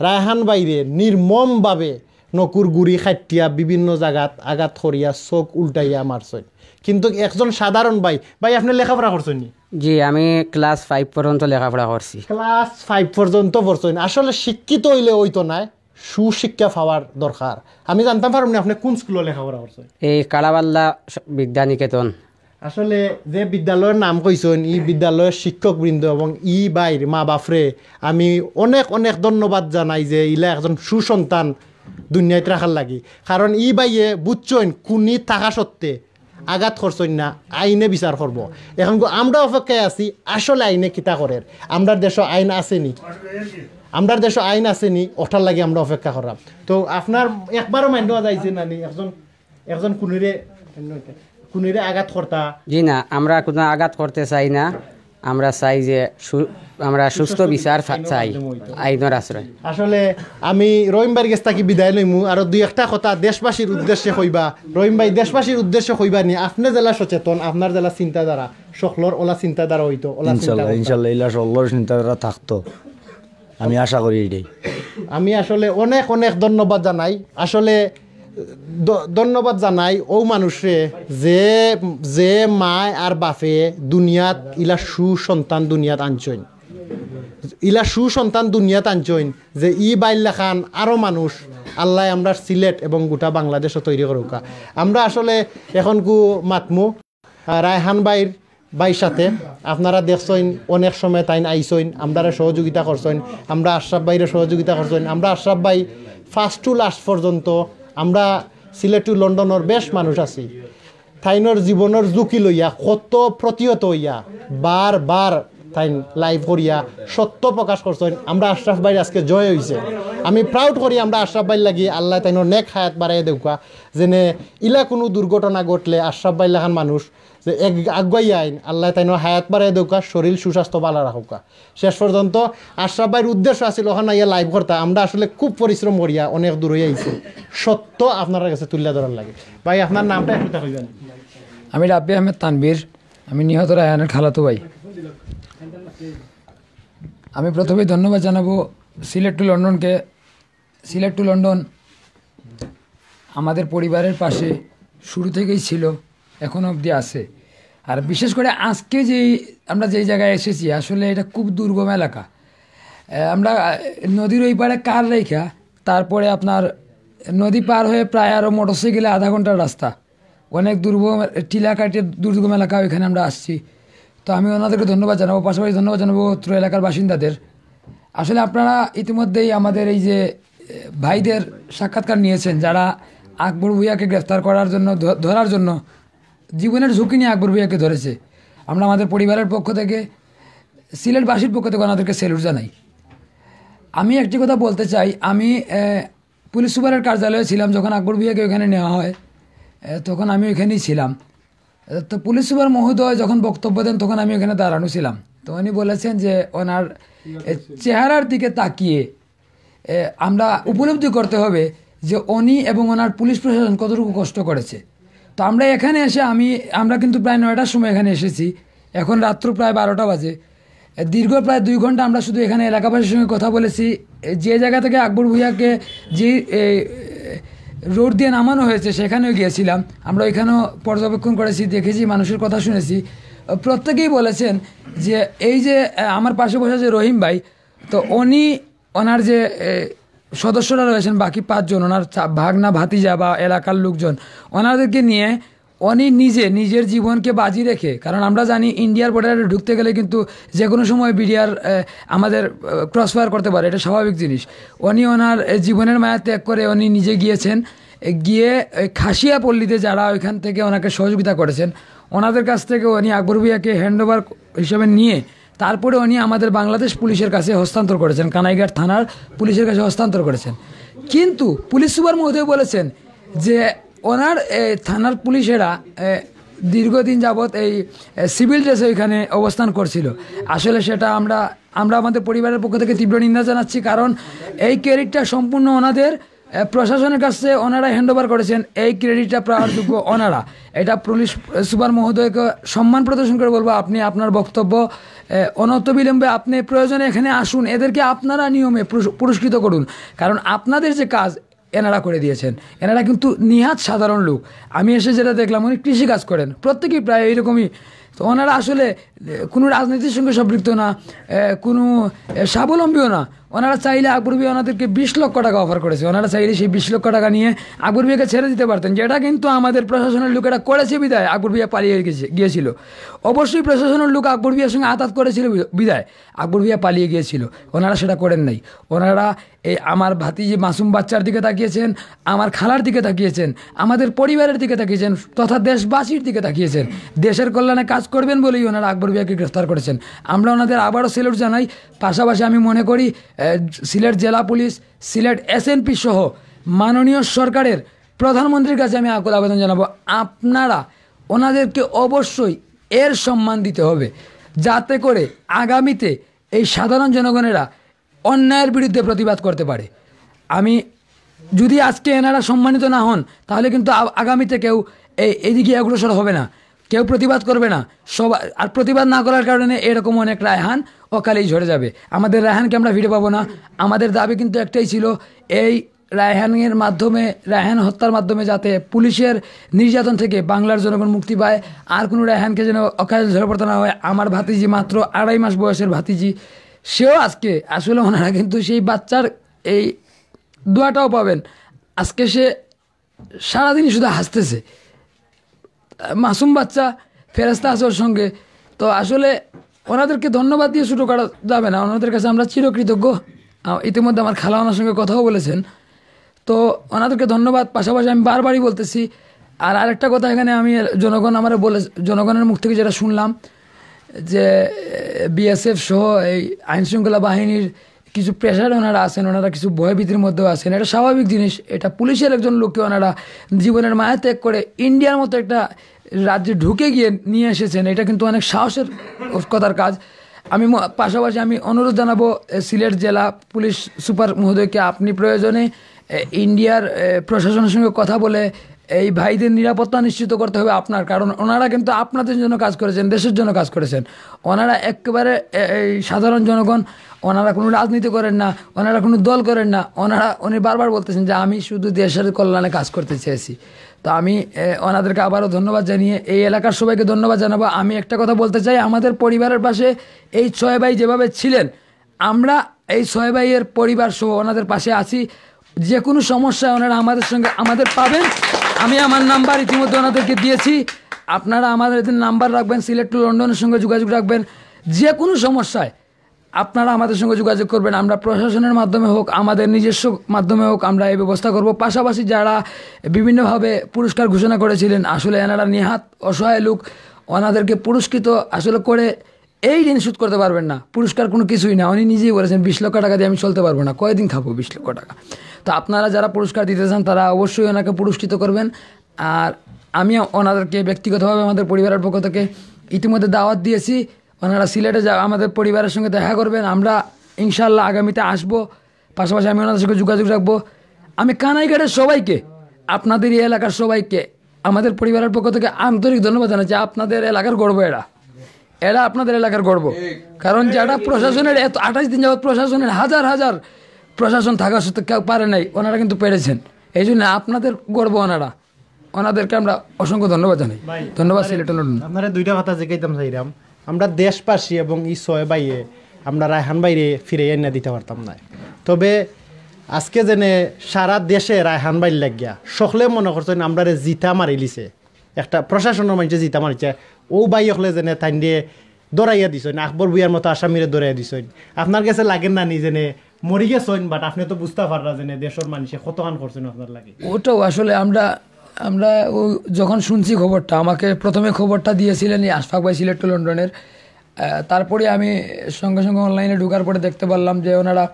রায়হান ভাইরে নির্মমভাবে নকুর গুড়ি কাটিয়া বিভিন্ন জাগাত আঘাত করিয়া চোখ উল্টাইয়া মারছইন। কিন্তু একজন সাধারণ ভাই, ভাই, আপনে লেখাপড়া করছইন নি? জি, আমি class five পর্যন্ত লেখাপড়া করছি। Class five পর্যন্ত পড়ছইন। আসলে শিক্ষিত অইলে অইতো নায়, সুশিক্ষা পাওয়ার দরকার। আমি জানতাম পারমু নি আপনে কুন স্কুলো লেখাপড়া করছইন? এই কালাবাল্লা স-, বিদ্যা নিকেতন। আসলে যে বিদ্যালয়র নাম কইছইন, ই বিদ্যালয়র শিক্ষকবৃন্দ এবং ই ভাইর মা বাফরে আমি অনেক অনেক ধন্যবাদ জানাই যে ইলা একজন সুসন্তান দুনিয়াত রাখার লাগি। কারণ ই ভাইয়ে বুঝছইন কুনি থাকা সত্ত্বে আঘাত করছইন না, আইনে বিচার করবো। এখন গো আমরা অপেক্ষায় আছি, আসলে আইনে কিতা করের। আমরার দেশো আইন আছে নি? আমরার দেশো আইন আছে নি? ওটার লাগি আমরা অপেক্ষা কররাম। তো আপনার একবারও mind-অ যাইছে না নি? একজন, একজন কুনিরে, কুনিরে আঘাত করতা? জি না, আমরা কুনু আঘাত করতে চাই না। আমরা চাই যে সু-, আমরা সুস্থ বিচার ফা-, চাই, আইনর আশ্রয়। আসলে আমি রহিম ভাইর গেছ থাকি বিদায় লইমু, আরো দুই একটা কথা দেশবাসীর উদ্দেশ্যে কইবা। রহিম ভাই, দেশবাসীর উদ্দেশ্যে কইবা নি, আপনে যেলা সচেতন, আপনার যেলা চিন্তাধারা, সকলর ওলা চিন্তাধারা অইতো, ওলা চিন্তা ইনশাল্লাহ, করতা। ইনশাল্লাহ, ইলা সকলর চিন্তাধারা থাকতো, আমি আশা করি এটাই। আমি আসলে অনেক অনেক ধন্যবাদ জানাই। আসলে ধ-, ধন্যবাদ জানাই অউ মানুষরে যে, যে মায় আর বাফে দুনিয়াত ইলা সুসন্তান দুনিয়াত আনছইন, ইলা সুসন্তান দুনিয়াত আনছইন, যে ই ভাইর লাখান আরো মানুষ আল্লায় আমরার সিলেট এবং গোটা বাংলাদেশো তৈরি করউক্কা। আমরা আসলে এখনকু মাতমু, আহ, রায়হান ভাইর, ভাইর সাথে। আপনারা দেখছইন, অনেক সময় তাইন আইছইন, আমরারে সহযোগিতা করছইন, আমরা আশরাফ ভাইরে সহযোগিতা করছইন। আমরা আশরাফ ভাই first to last পর্যন্ত আমরা সিলেট to লন্ডনর বেশ মানুষ আছি। তাইনর জীবনর ঝুঁকি লইয়া কত প্রতিহত অইয়া বার বার তাইন live করিয়া সত্য প্রকাশ করছইন। আমরা আশরাফ ভাইর আজকে জয় অইছে। আমি proud করি আমরা আশরাফ ভাইর লাগি। আল্লায় তাইনর নেক হায়াত বাড়াইয়া দেউক্কা। যেনে ইলা কুনু দুর্ঘটনা ঘটলে আশরাফ ভাইর লাখান মানুষ যে এক আগুয়াই আইন, আল্লায় তাইনর হায়াত বাড়াইয়া দেউক্কা, শরীর সুস্বাস্থ্য ভালা রাখউক্কা। শেষ পর্যন্ত আশরাফ ভাইর উদ্দেশ্য আছিল অখান আইয়া live করতা। আমরা আসলে খুব পরিশ্রম করিয়া অনেক দূরই আইছি সত্য আপনারার গেছে তুলিয়া ধরার লাগি। ভাই, আপনার নামটা একটু কইবেন? আমি রাব্বি আহমেদ তানভীর, আমি নিহত রায়হানের খালাতো ভাই। আমি প্রথমেই ধন্যবাদ জানাবো সিলেট to লন্ডনকে। সিলেট to লন্ডন আমাদের পরিবারের পাশে শুরু থেকেই ছিল, এখনো অবধি আছে। আর বিশেষ করে আজকে যেই, আমরা যেই জায়গায় এসেছি, আসলে এটা খুব দুর্গম এলাকা। এ, আমরা, আহ, নদীর ওই পাড়ে কার রেখা, তারপরে আপনার নদী পার হয়ে প্রায় আরও মোটরসাইকেলে আধা ঘন্টার রাস্তা, অনেক দুর্গম টিলা কাটিয়ে দুর্গম এলাকা, ওইখানে আমরা আসছি। তো আমি ওনাদেরকে ধন্যবাদ জানাবো, পাশাপাশি ধন্যবাদ জানাবো অত্র এলাকার বাসিন্দাদের। আসলে আপনারা ইতিমধ্যেই আমাদের এই যে, এ, ভাইদের সাক্ষাৎকার নিয়েছেন, যারা আকবর ভুইয়াকে গ্রেফতার করার জন্য, ধ-, ধরার জন্য জীবনের ঝুঁকি নিয়ে আকবর ভুইয়াকে ধরেছে। আমরা আমাদের পরিবারের পক্ষ থেকে, সিলেটবাসীর পক্ষ থেকে ওনাদেরকে স্যালুট জানাই। আমি একটি কথা বলতে চাই, আমি, এ, পুলিশ সুপারের কার্যালয়ে ছিলাম যখন আকবর ভুইয়াকে ওখানে নেওয়া হয়, এ, তখন আমি ওখানেই ছিলাম। এ, তো পুলিশ সুপার মহোদয় যখন বক্তব্য দেন, তখন আমি ওখানে দাঁড়ানো ছিলাম। তো উনি বলেছেন যে ওনার, এ, চেহারার দিকে তাকিয়ে, এ, আমরা উপলব্ধি করতে হবে যে উনি এবং ওনার পুলিশ প্রশাসন কতটুকু কষ্ট করেছে। তো আমরা এখানে এসে আমি আমরা কিন্তু প্রায় নয়টার সময় এখানে এসেছি। এখন রাত্র প্রায় বারোটা বাজে। এ, দীর্ঘ প্রায় দুই ঘন্টা আমরা শুধু এখানে এলাকাবাসীর সঙ্গে কথা বলেছি। এ, যে জায়গা থেকে আকবর ভূঁইয়াকে যে এ, রোড দিয়ে নামানো হয়েছে, সেখানেও গিয়েছিলাম। আমরা ওইখানেও পর্যবেক্ষণ করেছি, দেখেছি, মানুষের কথা শুনেছি। আহ, প্রত্যেকেই বলেছেন যে এই যে আহ, আমার পাশে বসে যে রহিম ভাই, তো উনি ওনার যে এ, সদস্যরা রয়েছেন, বাকি পাঁচজন, ওনার চা- ভাগনা, ভাতিজা বা এলাকার লোকজন, ওনাদেরকে নিয়ে উনি নিজে নিজের জীবনকে বাজি রেখে, কারণ আমরা জানি ইন্ডিয়ার বর্ডারে ঢুকতে গেলে কিন্তু যে কোনো সময় বিডিআর আমাদের ক্রস ফায়ার করতে পারে, এটা স্বাভাবিক জিনিস। উনি ওনার এ, জীবনের মায়া ত্যাগ করে উনি নিজে গিয়েছেন। এ, গিয়ে ওই খাসিয়া পল্লীতে যারা ওইখান থেকে ওনাকে সহযোগিতা করেছেন, ওনাদের কাছ থেকে উনি আকবর ভূঁইয়াকে হ্যান্ড ওভার হিসেবে নিয়ে তারপরে উনি আমাদের বাংলাদেশ পুলিশের কাছে হস্তান্তর করেছেন, কানাইঘাট থানার পুলিশের কাছে হস্তান্তর করেছেন। কিন্তু পুলিশ সুপার মহোদয় বলেছেন যে ওনার এ, থানার পুলিশেরা এ, দীর্ঘদিন যাবৎ এই এ, সিভিল ড্রেসে ওইখানে অবস্থান করছিল। আসলে সেটা আমরা আমরা আমাদের পরিবারের পক্ষ থেকে তীব্র নিন্দা জানাচ্ছি, কারণ এই ক্রেডিটটা সম্পূর্ণ ওনাদের এ, প্রশাসনের কাছে ওনারা হ্যান্ড ওভার করেছেন। এই ক্রেডিটটা পাওয়ার যোগ্য ওনারা। এটা পুলিশ সুপার মহোদয়কে সম্মান প্রদর্শন করে বলবো, আপনি আপনার বক্তব্য এ, অনতিবিলম্বে আপনি প্রয়োজনে এখানে আসুন, এদেরকে আপনারা নিয়মে পুরস- পুরস্কৃত করুন, কারণ আপনাদের যে কাজ এনারা করে দিয়েছেন। এনারা কিন্তু নিহাত সাধারণ লোক। আমি এসে যেটা দেখলাম, উনি কৃষি কাজ করেন, প্রত্যেকেই প্রায় এইরকমই। তো ওনারা আসলে এ, কোনো রাজনীতির সঙ্গে সম্পৃক্ত না, এ, কোনো এ, স্বাবলম্বীও না। ওনারা চাইলে আকবর ভূঁইয়া ওনাদেরকে বিশ লক্ষ টাকা অফার করেছে, ওনারা চাইলে সেই বিশ লক্ষ টাকা নিয়ে আকবর ভূঁইয়াকে ছেড়ে দিতে পারতেন, যেটা কিন্তু আমাদের প্রশাসনের লোকেরা করেছে বিধায় আকবর ভূঁইয়া পালিয়ে গেছে গিয়েছিল। অবশ্যই প্রশাসনের লোক আকবর ভূঁইয়ার সঙ্গে আতাত করেছিল বি- বিধায় আকবর ভূঁইয়া পালিয়ে গিয়েছিল। ওনারা সেটা করেন নাই। ওনারা এই আমার ভাতিজি মাসুম বাচ্চার দিকে তাকিয়েছেন, আমার খালার দিকে তাকিয়েছেন, আমাদের পরিবারের দিকে তাকিয়েছেন, তথা দেশবাসীর দিকে তাকিয়েছেন। দেশের কল্যাণে কাজ করবেন বলেই ওনারা আকবর ভূঁইয়াকে গ্রেফতার করেছেন। আমরা ওনাদের আবারও স্যালুট জানাই। পাশাপাশি আমি মনে করি এ, সিলেট জেলা পুলিশ, সিলেট এসএনপি সহ মাননীয় সরকারের, প্রধানমন্ত্রীর কাছে আমি আকুল আবেদন জানাবো, আপনারা ওনাদেরকে অবশ্যই এর সম্মান দিতে হবে, যাতে করে আগামীতে এই সাধারণ জনগণেরা অন্যায়ের বিরুদ্ধে প্রতিবাদ করতে পারে। আমি যদি আজকে এনারা সম্মানিত না হন, তাহলে কিন্তু আ- আগামীতে কেউ এই এইদিকে অগ্রসর হবে না, কেউ প্রতিবাদ করবে না। সব আর প্রতিবাদ না করার কারণে এরকম অনেক রায়হান অকালেই ঝরে যাবে। আমাদের রায়হানকে আমরা ফিরে পাবো না। আমাদের দাবি কিন্তু একটাই ছিল, এই রায়হানের মাধ্যমে, রায়হান হত্যার মাধ্যমে যাতে পুলিশের নির্যাতন থেকে বাংলার জনগণ মুক্তি পায়, আর কোনো রায়হানকে যেন অকালে ঝরে পড়তে না হয়। আমার ভাতিজি মাত্র আড়াই মাস বয়সের ভাতিজি, সেও আজকে আসলে ওনারা কিন্তু সেই বাচ্চার এই দোয়াটাও পাবেন। আজকে সে সারাদিনই শুধু হাসতেছে। মাসুম বাচ্চা, ফেরেস্তা আছে ওর সঙ্গে। তো আসলে ওনাদেরকে ধন্যবাদ দিয়ে ছোটো করা যাবে না, ওনাদের কাছে আমরা চিরকৃতজ্ঞ। আহ, ইতিমধ্যে আমার খালা ওনার সঙ্গে কথাও বলেছেন। তো ওনাদেরকে ধন্যবাদ। পাশাপাশি আমি বারবারই বলতেছি, আর আরেকটা কথা এখানে আমি জনগণ আমার বলে, জনগণের মুখ থেকে যেটা শুনলাম যে বিএসএফ সহ এই আইন শৃঙ্খলা বাহিনীর কিছু প্রেশারে ওনারা আছেন, ওনারা কিছু ভয়ভীতির মধ্যেও আছেন। এটা স্বাভাবিক জিনিস। এটা পুলিশের একজন লোককে ওনারা জীবনের মায়া ত্যাগ করে ইন্ডিয়ার মতো একটা রাজ্যে ঢুকে গিয়ে নিয়ে এসেছেন, এটা কিন্তু অনেক সাহসের কথার কাজ। আমি ম- পাশাপাশি আমি অনুরোধ জানাবো এ, সিলেট জেলা পুলিশ সুপার মহোদয়কে, আপনি প্রয়োজনে এ, ইন্ডিয়ার এ, প্রশাসনের সঙ্গে কথা বলে এই ভাইদের নিরাপত্তা নিশ্চিত করতে হবে আপনার, কারণ ওনারা কিন্তু আপনাদের জন্য কাজ করেছেন, দেশের জন্য কাজ করেছেন। ওনারা একেবারে এ, এই সাধারণ জনগণ, ওনারা কোনো রাজনীতি করেন না, ওনারা কোনো দল করেন না। ওনারা উনি বারবার বলতেছেন যে আমি শুধু দেশের কল্যাণে কাজ করতে চেয়েছি। তো আমি এ, ওনাদেরকে আবারও ধন্যবাদ জানিয়ে এই এলাকার সবাইকে ধন্যবাদ জানাবো। আমি একটা কথা বলতে চাই, আমাদের পরিবারের পাশে এই ছয় ভাই যেভাবে ছিলেন, আমরা এই ছয় ভাইয়ের পরিবার সহ ওনাদের পাশে আছি। যে কোনো সমস্যায় ওনারা আমাদের সঙ্গে আমাদের পাবেন। আমি আমার নাম্বার ইতিমধ্যে ওনাদেরকে দিয়েছি। আপনারা আমাদের নাম্বার রাখবেন, সিলেট টু লন্ডনের সঙ্গে যোগাযোগ রাখবেন। যে কোনো সমস্যায় আপনারা আমাদের সঙ্গে যোগাযোগ করবেন। আমরা প্রশাসনের মাধ্যমে হোক, আমাদের নিজস্ব মাধ্যমে হোক, আমরা এই ব্যবস্থা করব। পাশাপাশি যারা বিভিন্নভাবে পুরস্কার ঘোষণা করেছিলেন, আসলে এনারা নিহাত অসহায় লোক, ওনাদেরকে পুরস্কৃত আসলে করে এই ঋণ শোধ করতে পারবেন না। পুরস্কার কোনো কিছুই না। উনি নিজেই বলেছেন, "বিশ লক্ষ টাকা দিয়ে আমি চলতে পারবো না, কয়দিন খাবো বিশ লক্ষ টাকা?" তো আপনারা যারা পুরস্কার দিতে চান, তারা অবশ্যই ওনাকে পুরস্কৃত করবেন। আর আমি ওনাদেরকে ব্যক্তিগতভাবে আমাদের পরিবারের পক্ষ থেকে ইতিমধ্যে দাওয়াত দিয়েছি। ওনারা সিলেটে যা আমাদের পরিবারের সঙ্গে দেখা করবেন। আমরা ইনশাআল্লাহ আগামীতে আসবো। পাশাপাশি আমি ওনাদের সঙ্গে যোগাযোগ রাখবো। আমি কানাইঘাটের সবাইকে, আপনাদের এই এলাকার সবাইকে আমাদের পরিবারের পক্ষ থেকে আন্তরিক ধন্যবাদ জানাচ্ছি। আপনাদের এলাকার গর্ব এরা, এরা আপনাদের এলাকার গর্ব। কারণ যেটা প্রশাসনের এত আঠাশ দিন যাবত প্রশাসনের হাজার হাজার প্রশাসন থাকা সত্ত্বেও কেউ পারে নাই, ওনারা কিন্তু পেরেছেন। এই জন্য আপনাদের গর্ব ওনারা, ওনাদেরকে আমরা অসংখ্য ধন্যবাদ জানাই। ধন্যবাদ সিলেট লন্ডন। আপনারা দুইটা কথা জিজ্ঞাইতাম চাইলাম। আমরা দেশবাসী এবং ই ছয় ভাইয়ে আমরা রায়হান ভাইরে ফিরে আইনা দিতে পারতাম না। তবে আজকে যেনে সারা দেশে রায়হান ভাইর লাগিয়া সকলে মনে করছেন আমরারে জিতা মারিলিছে, একটা প্রশাসনের মানুষে জিতা মারিছে। ও ভাই হকলে যেনে তাইনরে দৌড়াইয়া দিছইন, আকবর ভুইয়ার মতো আসামিরে দৌড়াইয়া দিছইন। আপনার কাছে লাগে না নি যেনে মরি গেছইন, বাট আপনি তো বুঝতে পাররা যেনে দেশের মানুষে কতখান করছেন আপনার লাগে। ওটাও আসলে আমরা আমরা ও যখন শুনছি খবরটা, আমাকে প্রথমে খবরটা দিয়েছিলেন এই আশফাক ভাই সিলেট টু লন্ডনের। আহ, তারপরে আমি সঙ্গে সঙ্গে অনলাইনে ঢোকার পরে দেখতে পারলাম যে ওনারা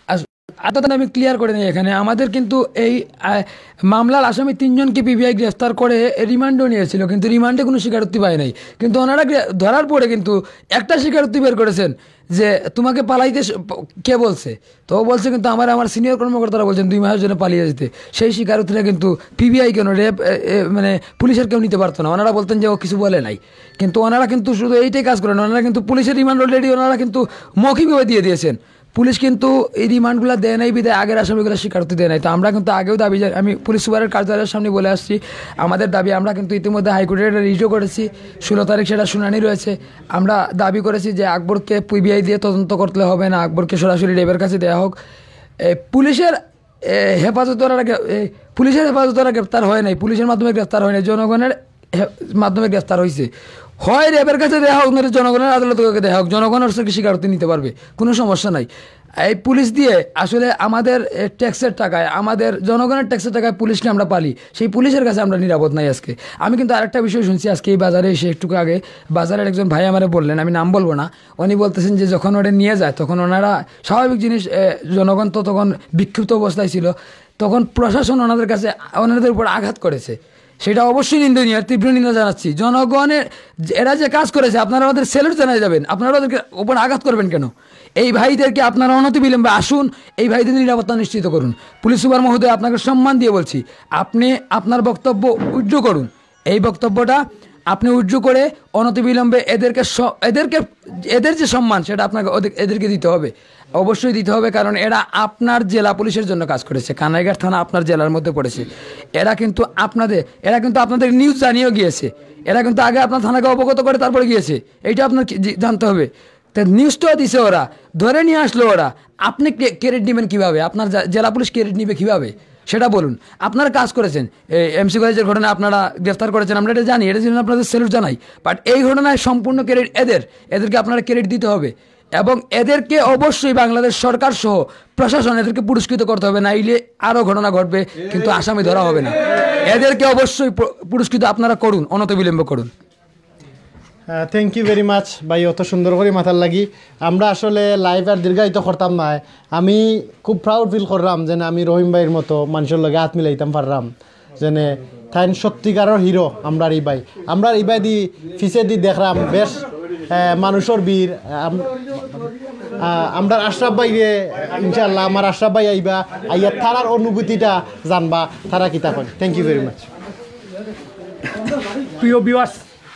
আস- আপাতত আমি ক্লিয়ার করে নিই এখানে। আমাদের কিন্তু এই আহ, মামলার আসামি তিনজনকে পিবিআই গ্রেফতার করে রিমান্ডও নিয়েছিল, কিন্তু রিমান্ডে কোনো স্বীকারোক্তি পায় নাই। কিন্তু ওনারা গ্রে- ধরার পরে কিন্তু একটা স্বীকারোক্তি বের করেছেন যে তোমাকে পালাইতে স- প- কে বলছে। তো ও বলছে কিন্তু আমার আমার সিনিয়র কর্মকর্তারা বলছেন দুই মাসের জন্য পালিয়ে যেতে। সেই স্বীকারোক্তিটা কিন্তু পিবিআই কেন র্যাব মানে পুলিশের কেউ নিতে পারতো না। ওনারা বলতেন যে ও কিছু বলে নাই, কিন্তু ওনারা কিন্তু শুধু এইটাই কাজ করেন। ওনারা কিন্তু পুলিশের রিমান্ড অলরেডি ওনারা কিন্তু মৌখিকভাবে দিয়ে দিয়েছেন। পুলিশ কিন্তু এই রিমান্ডগুলো দেয় নাই বিধায় আগের আসামিগুলো স্বীকারোক্তি দেয় নাই। তো আমরা কিন্তু আগেও দাবি জা- আমি পুলিশ সুপারের কার্যালয়ের সামনে বলে আসছি, আমাদের দাবি। আমরা কিন্তু ইতিমধ্যে হাইকোর্টে এটা রিটও করেছি, ষোলো তারিখ সেটা শুনানি রয়েছে। আমরা দাবি করেছি যে আকবরকে পিবিআই দিয়ে তদন্ত করতে হবে না, আকবরকে সরাসরি র্যাবের কাছে দেওয়া হোক। এ, পুলিশের এ, হেফাজতে ওরা গ্রে- এ, পুলিশের হেফাজতে ওরা গ্রেপ্তার হয় নাই, পুলিশের মাধ্যমে গ্রেপ্তার হয় নাই, জনগণের হে- মাধ্যমে গ্রেপ্তার হয়েছে। হয় র্যাবের কাছে দেওয়া হোক, নইলে জনগণের আদালতে ওকে দেওয়া হোক, জনগণ ওর থেকে স্বীকারোক্তি নিতে পারবে, কোনো সমস্যা নাই। এই পুলিশ দিয়ে আসলে আমাদের এ, ট্যাক্সের টাকায়, আমাদের জনগণের ট্যাক্সের টাকায় পুলিশকে আমরা পালি, সেই পুলিশের কাছে আমরা নিরাপদ নাই আজকে। আমি কিন্তু আরেকটা বিষয় শুনছি আজকে এই বাজারে এসে একটু আগে, বাজারের একজন ভাই আমারে বললেন, আমি নাম বলবো না, উনি বলতেছেন যে যখন ওটা নিয়ে যায় তখন ওনারা স্বাভাবিক জিনিস, এ, জনগণ তো তখন বিক্ষিপ্ত অবস্থায় ছিল, তখন প্রশাসন ওনাদের কাছে ওনাদের উপর আঘাত করেছে। সেটা অবশ্যই নিন্দনীয়, তীব্র নিন্দা জানাচ্ছি। জনগণের যে- এরা যে কাজ করেছে, আপনারা ওদের স্যালুট জানাই যাবেন, আপনারা ওদেরকে উপর আঘাত করবেন কেন? এই ভাইদেরকে আপনারা অনতিবিলম্বে আসুন, এই ভাইদের নিরাপত্তা নিশ্চিত করুন। পুলিশ সুপার মহোদয়, আপনাকে সম্মান দিয়ে বলছি, আপনি আপনার বক্তব্য উইথড্র করুন। এই বক্তব্যটা আপনি উইথড্র করে অনতিবিলম্বে এদেরকে স- এদেরকে এদের যে সম্মান, সেটা আপনাকে ওদের- এদেরকে দিতে হবে, অবশ্যই দিতে হবে। কারণ এরা আপনার জেলা পুলিশের জন্য কাজ করেছে, কানাইঘাট থানা আপনার জেলার মধ্যে পড়েছে। এরা কিন্তু আপনাদের এরা কিন্তু আপনাদের নিউজ জানিয়েও গিয়েছে। এরা কিন্তু আগে আপনার থানাকে অবগত করে তারপরে গিয়েছে, এইটা আপনার কি- জি- জানতে হবে। তা নিউজটাও দিছে ওরা, ধরে নিয়ে আসলো ওরা। আপনি ক্রে- ক্রেডিট নেবেন কিভাবে? আপনার জা- জেলা পুলিশ ক্রেডিট নিবে কিভাবে? সেটা বলুন। আপনারা কাজ করেছেন, এমসি কলেজের ঘটনা আপনারা গ্রেফতার করেছেন, আমরা এটা জানি, এটা জন্য আপনাদের স্যালুট জানাই। বাট এই ঘটনায় সম্পূর্ণ ক্রেডিট এদের, এদেরকে আপনারা ক্রেডিট দিতে হবে। এবং এদেরকে অবশ্যই বাংলাদেশ সরকার সহ প্রশাসন এদেরকে পুরস্কৃত করতে হবে, নাইলে আরও ঘটনা ঘটবে, কিন্তু আসামি ধরা হবে না। এদেরকে অবশ্যই পুরস্কৃত আপনারা করুন, অনতিবিলম্ব করুন। থ্যাংক ইউ ভেরি মাচ ভাই, অত সুন্দর করি মাতার লাগি। আমরা আসলে লাইভ আর দীর্ঘায়িত করতাম না। আমি খুব প্রাউড ফিল করলাম যে আমি রহিম ভাইর মতো মানুষের লগে হাত মিলাইতাম পারলাম, যে তাইন সত্যিকারের হিরো। আমরার ই ভাই, আমরার ই ভাই দি পিছে দি দেখলাম বেশ মানুষের ভিড়। আমরার আশরাফ ভাইরে, ইনশাআল্লাহ আমার আশরাফ ভাই আইবা, আইয়া তারার অনুভূতিটা জানবা, তারা কিতা কয়। Thank you very much. প্রিয় ভিউয়ার্স,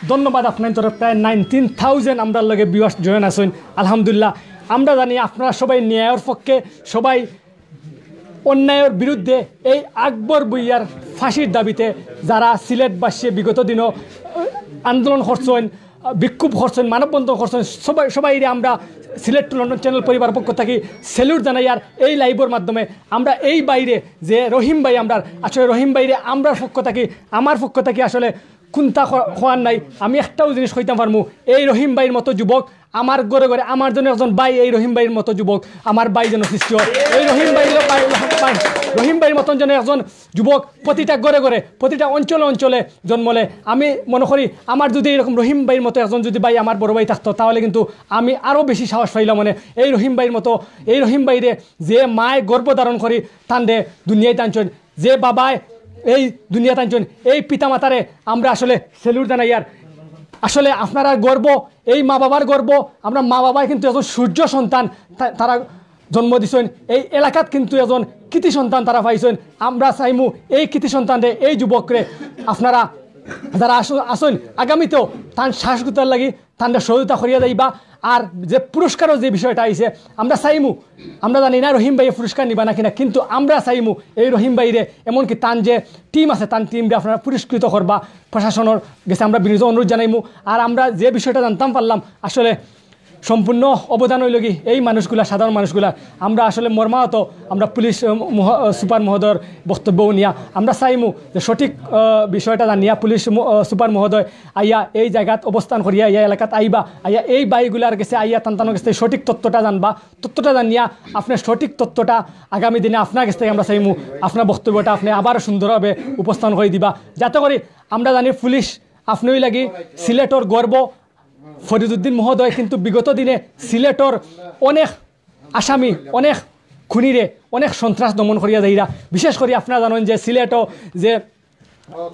ধন্যবাদ। আপনার তরফ প্রায় নাইনটিন থাউজেন্ড আমরার লগে ভিউয়ার্স জয়েন আছেন। আলহামদুলিল্লাহ, আমরা জানি আপনারা সবাই ন্যায়ের পক্ষে, সবাই অন্যায়ের বিরুদ্ধে। এই আকবর ভুইয়ার ফাঁসির দাবিতে যারা সিলেটবাসী বিগত দিনও আন্দোলন করছেন, বিক্ষোভ করছেন, মানববন্ধন করছেন, সবাই সবাইরে আমরা সিলেট টু লন্ডন চ্যানেল পরিবার পক্ষ থাকি স্যালুট জানাই। আর এই লাইভের মাধ্যমে আমরা এই ভাইরে, যে রহিম ভাই, আমরা আসলে রহিম ভাইরে আমরার পক্ষ থাকি, আমার পক্ষ থাকি আসলে কুন্তা খোয়ার নাই। আমি একটাও জিনিস কইতাম পারমু, এই রহিম ভাইর মতো যুবক আমার ঘরে ঘরে, আমার জন্য একজন ভাই, এই রহিম ভাইর মতো যুবক আমার ভাই যেন সৃষ্টি হয়। এই রহিম ভাইর ভাই, ভাই, রহিম ভাইর মতন যেন একজন যুবক প্রতিটা ঘরে ঘরে, প্রতিটা অঞ্চলে অঞ্চলে জন্মলে, আমি মনে করি আমার যদি এরকম রহিম ভাইর মতো একজন যদি ভাই আমার বড় ভাই থাকতো, তাহলে কিন্তু আমি আরও বেশি সাহস পাইলাম। মানে এই রহিম ভাইর মতো, এই রহিম ভাইরে যে মায় গর্ভ ধারণ করি তানরে দুনিয়াত আনছইন, যে বাবায় এই দুনিয়াত আনছইন, এই পিতা মাতারে আমরা আসলে স্যালুট জানাই। আর আসলে আপনারার গর্ব, এই মা বাবার গর্ব। আমরা মা বাবায় কিন্তু একজন সূর্য সন্তান, তা- তারা জন্ম দিছইন। এই এলাকাত কিন্তু একজন কৃতি সন্তান তারা পাইছইন। আমরা চাইমু এই কৃতি সন্তানরে, এই যুবকরে আপনারা যারা আস-, আছইন, আগামীতেও তান সাহস গুতার লাগি তানরে সহযোগিতা করিয়া যাইবা। আর যে পুরস্কারও যে বিষয়টা আইছে, আমরা চাইমু, আমরা জানি না রহিম ভাইয়ে পুরস্কার নিবা না কিনা, কিন্তু আমরা চাইমু এই রহিম ভাইরে, এমনকি তান যে টিম আছে, তান টিমরে আপনারা পুরস্কৃত করবা। প্রশাসনের গেছে আমরা বিনীত অনুরোধ জানাইমু। আর আমরা যে বিষয়টা জানতাম পারলাম, আসলে সম্পূর্ণ অবদান অইল কি এই মানুষগুলা, সাধারণ মানুষগুলা। আমরা আসলে মর্মাহত, আমরা পুলিশ, আহ, মহ-, আহ, সুপার মহোদয়র বক্তব্য নিয়া আমরা চাইমু যে সঠিক, আহ, বিষয়টা জানিয়া পুলিশ ম-, আহ, সুপার মহোদয় আইয়া এই জাগাত অবস্থান করিয়া, আইয়া এলাকাত আইবা, আইয়া এই ভাইগুলার গেছে আইয়া তান তানর গেছে সঠিক তথ্যটা জানবা। তথ্যটা জানিয়া আপনার সঠিক তথ্যটা আগামী দিনে আপনার গেছ থাকি আমরা চাইমু, আপনার বক্তব্যটা আপনি আবার সুন্দরভাবে উপস্থাপন করি দিবা, যাতে করি আমরা জানি পুলিশ আপনি অইলা গি সিলেটর গর্ব। ফরিদুদ্দিন মহোদয় কিন্তু বিগত দিনে সিলেটর অনেক আসামি, অনেক খুনিরে, অনেক সন্ত্রাস দমন করিয়া যাইরা। বিশেষ করি আপনারা জানেন যে সিলেটও যে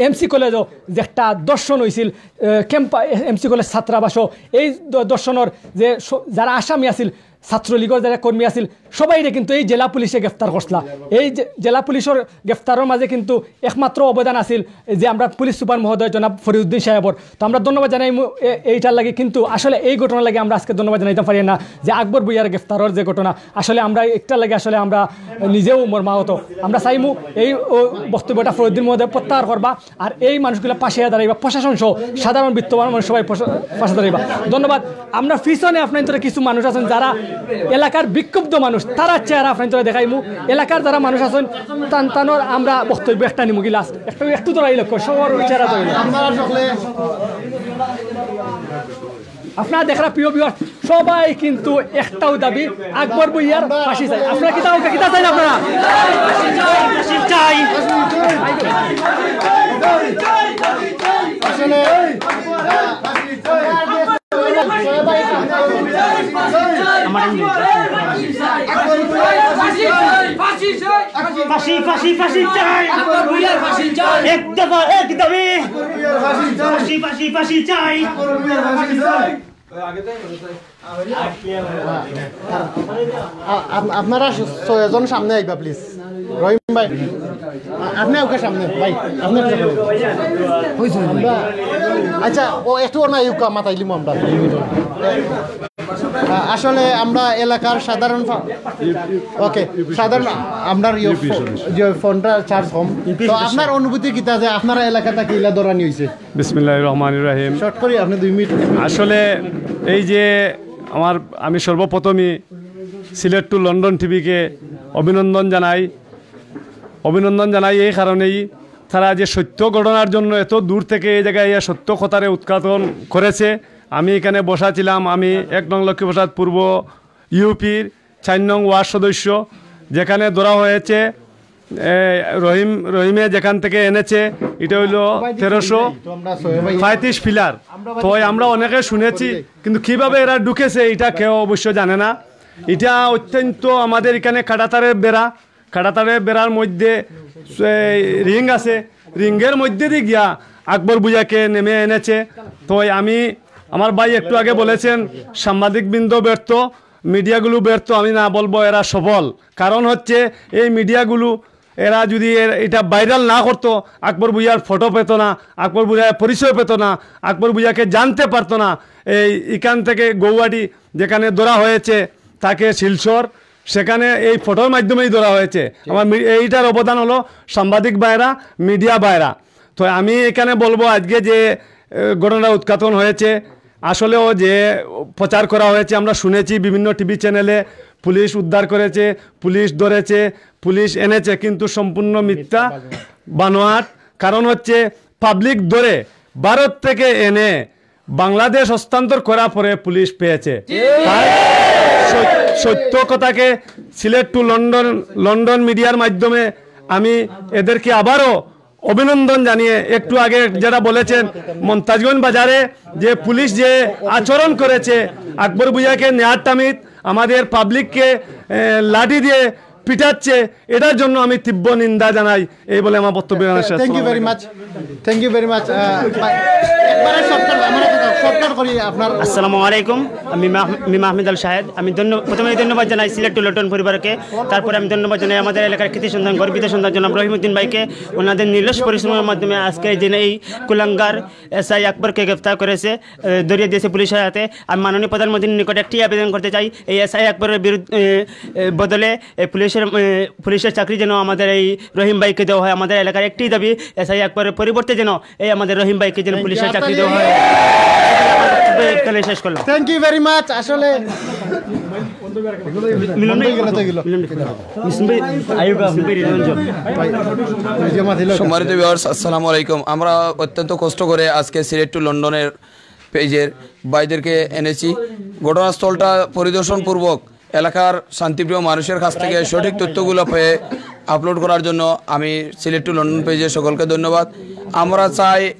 এমসি কলেজও যে একটা ধর্ষণ অইছিল, আহ, ক্যাম্পা-, এমসি কলেজ ছাত্রাবাসও এই দ-, ধর্ষণর যে স-, যারা আসামি আছিল, ছাত্রলীগর যারা কর্মী আছিল, সবাইরে কিন্তু এই জেলা পুলিশে গ্রেফতার করছলা। এই যে জেলা পুলিশর গ্রেফতারর মাঝে কিন্তু একমাত্র অবদান আছিল যে আমরা পুলিশ সুপার মহোদয় জনাব ফরিদুদ্দিন সাহেবর। তো আমরা ধন্যবাদ জানাইমু এ-, এইটার লাগি, কিন্তু আসলে এই ঘটনার লাগি আমরা আজকে ধন্যবাদ জানাইতাম পারি না যে আকবর ভুইয়ার গ্রেফতারর যে ঘটনা, আসলে আমরা একটার লাগি আসলে আমরা নিজেও মর্মাহত। আমরা চাইমু এই ও বক্তব্যটা ফরিদুদ্দিন মহোদয় প্রত্যাহার করবা, আর এই মানুষগুলা পাশে দাঁড়াইবা, প্রশাসন সহ সাধারণ বিত্তবান মানুষ সবাই পশা-, পাশে দাঁড়াইবা। ধন্যবাদ। আমরা পিছনে আপনার কিছু মানুষ আছেন যারা এলাকার বিক্ষুব্ধ মানুষ, তারার চেহারা আপনার দেখাইমু। এলাকার যারা মানুষ আছেন, তান তানর আমরা বক্তব্য একটা নিমুগি লাস্ট। একটু, একটু তোরা এই লক্ষ্য, সবার চেহারা তো হইলো। আপনারা দেখরা প্রিয় ভিউয়ার, সবাই কিন্তু একটাও দাবি, আকবর ভুইয়ার ফাঁসি চাই। আপনারা কিতা, কিতা চাইন আপনারা? ফাঁসি চাই। ফাঁসি, ফাঁসি, ফাঁসি চাই। এক দফা, এক দাবি। ফাঁসি, ফাঁসি, ফাঁসি চাই। আ-, আপ-, আপনারা স-, ছয়জন সামনে আইবা, প্লিজ। রহিম ভাই, আ-, আপনি ওকে সামনে, ভাই, আপনি ওকে সামনে। আমরা, আচ্ছা, ও একটু ওর না, ইউকা মাতাইলিমু আমরা। আ-, আসলে আমরা এলাকার সাধারণ ফা-, ওকে, সাধারণ, আমরার ইয়ে ফো-, যে ফোনটা চার্জ কম। তো আপনার অনুভূতি কিতা যে আপনারা এলাকাটা কিলা দৌড়ানি হইছে? বিসমিল্লাহির রহমানির রহিম। শর্ট করি, আপনি দুই মিনিট। আসলে এই যে আমার, আমি সর্বপ্রথমই সিলেট টু লন্ডন টিভিকে অভিনন্দন জানাই। অভিনন্দন জানাই এই কারণেই, তারা যে সত্য ঘটনার জন্য এত দূর থেকে এই জায়গায় এই সত্য কথারে উৎঘাটন করেছে। আমি এখানে বসা ছিলাম, আমি এক নং লক্ষ্মীপ্রসাদ পূর্ব ইউপির চার নং ওয়ার্ড সদস্য, যেখানে ধরা হয়েছে, এ, রহিম, রহিমে যেখান থেকে এনেছে, এটা হইলো তেরোশো পঁয়ত্রিশ পিলার। তো আমরা অনেকে শুনেছি, কিন্তু কিভাবে এরা ঢুকেছে এটা কেউ অবশ্য জানে না। এটা অত্যন্ত আমাদের এখানে কাঁটাতারের বেড়া, কাঁটাতারের বেড়ার মধ্যে, এ, রিং আছে, রিংয়ের মধ্যে দিয়ে গিয়া আকবর ভুইয়াকে নেমে এনেছে। তো আমি, আমার ভাই একটু আগে বলেছেন, সাংবাদিকবৃন্দ ব্যর্থ, মিডিয়াগুলো ব্যর্থ, আমি না বলবো এরা সফল। কারণ হচ্ছে এই মিডিয়াগুলো, এরা যদি এর, এটা ভাইরাল না করতো, আকবর ভুইয়ার ফটো পেত না, আকবর ভুইয়ার পরিচয় পেত না, আকবর ভুইয়াকে জানতে পারতো না। এই এখান থেকে গৌহাটি যেখানে ধরা হয়েছে, তাকে শিলচর, সেখানে এই ফটোর মাধ্যমেই ধরা হয়েছে। আমার মি-, এইটার অবদান হলো সাংবাদিক ভাইরা, মিডিয়া ভাইরা। তো আমি এখানে বলবো, আজকে যে, এ, ঘটনা উৎঘাটন হয়েছে, আসলেও যে প্রচার করা হয়েছে, আমরা শুনেছি বিভিন্ন টিভি চ্যানেলে, পুলিশ উদ্ধার করেছে, পুলিশ ধরেছে, পুলিশ এনেছে, কিন্তু সম্পূর্ণ মিথ্যা, বানোয়াট। কারণ হচ্ছে পাবলিক ধরে ভারত থেকে এনে বাংলাদেশ হস্তান্তর করার পরে পুলিশ পেয়েছে। তাই সত-, সত্য কথাকে সিলেট টু লন্ডন, লন্ডন মিডিয়ার মাধ্যমে আমি এদেরকে আবারও অভিনন্দন জানিয়ে, একটু আগে যেটা বলেছেন, মন্তাজগঞ্জ বাজারে যে পুলিশ যে আচরণ করেছে, আকবর ভুইয়াকে নেয়ার তামিত আমাদের পাবলিককে, এ, লাঠি দিয়ে পিটাচ্ছে, এটার জন্য আমি তীব্র নিন্দা জানাই। এই বলে আমার বক্তব্য এখানে শেষ। Thank you very much, thank you very much। আহ, ভাই, একবারে শর্টকাট, আমার একটা কথা। সৎকার করি আপনার। আসসালামু আলাইকুম। আমি মাহ- মি মাহমুদ আল শাহেদ। আমি ধন্য- প্রথমে ধন্যবাদ জানাই সিলেট টু লন্ডন পরিবারকে। তারপরে আমি ধন্যবাদ জানাই আমাদের এলাকার কৃতি সন্তান, গর্বিত সন্তান জনাব রহিমউদ্দিন ভাইকে। ওনাদের নিরলস পরিশ্রমের মাধ্যমে আজকে এই দিনে এই কুলাঙ্গার এসআই আকবরকে গ্রেফতার করেছে, এ, ধরিয়ে দিয়েছে পুলিশের হাতে। আমি মাননীয় প্রধানমন্ত্রীর নিকট একটি আবেদন করতে চাই, এই এসআই আকবরের বিরুদ্ধে, এ, এ, বদলে এই পুলিশের, এ, পুলিশের চাকরি যেন আমাদের এই রহিম ভাইকে দেওয়া হয়। আমাদের এলাকার একটি দাবি, এসআই আকবরের পরিবর্তে যেন এই আমাদের রহিম ভাইকে যেন পুলিশের চাকরি দেওয়া হয়। এখানে শেষ করলাম। Thank you very much. আসলে মিলন ভাই, গেল তো গেল। মিলন ভাই, মিলন ভাই, আইয়ুব, মিলন ভাই, রিজওয়ান। সম্মানিত ভিউয়ার্স, আসসালামু আলাইকুম। আমরা অত্যন্ত কষ্ট করে আজকে সিলেট টু লন্ডনের পেজের ভাইদেরকে এনেছি। ঘটনাস্থলটা পরিদর্শনপূর্বক এলাকার শান্তিপ্রিয় মানুষের কাছ থেকে সঠিক তথ্যগুলো পেয়ে আপলোড করার জন্য আমি সিলেট টু লন্ডন পেজের সকলকে ধন্যবাদ। আমরা চাই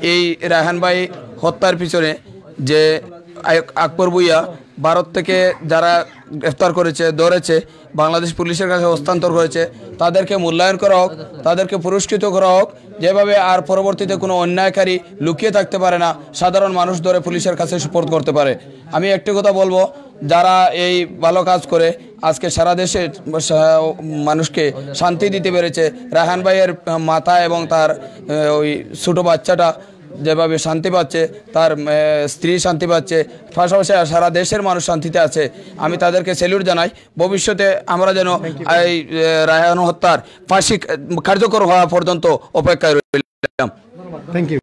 এই রায়হান ভাই হত্যার পিছনে যে আক- আকবর ভুইয়া ভারত থেকে যারা গ্রেফতার করেছে, ধরেছে, বাংলাদেশ পুলিশের কাছে হস্তান্তর করেছে, তাদেরকে মূল্যায়ন করা হোক, তাদেরকে পুরস্কৃত করা হোক, যেভাবে আর পরবর্তীতে কোনো অন্যায়কারী লুকিয়ে থাকতে পারে না, সাধারণ মানুষ ধরে পুলিশের কাছে সুপর্দ করতে পারে। আমি একটি কথা বলবো, যারা এই ভালো কাজ করে আজকে সারা দেশে সা- মানুষকে শান্তি দিতে পেরেছে, রায়হান ভাইয়ের মাতা এবং তার এ, ওই ছোট বাচ্চাটা যেভাবে শান্তি পাচ্ছে, তার এ, স্ত্রী শান্তি পাচ্ছে, পাশাপাশি সারা দেশের মানুষ শান্তিতে আছে। আমি তাদেরকে স্যালুট জানাই। ভবিষ্যতে আমরা যেন এই এ, রায়হান হত্যার ফাঁসি কার্যকর হওয়া পর্যন্ত অপেক্ষায় রইলাম। Thank you.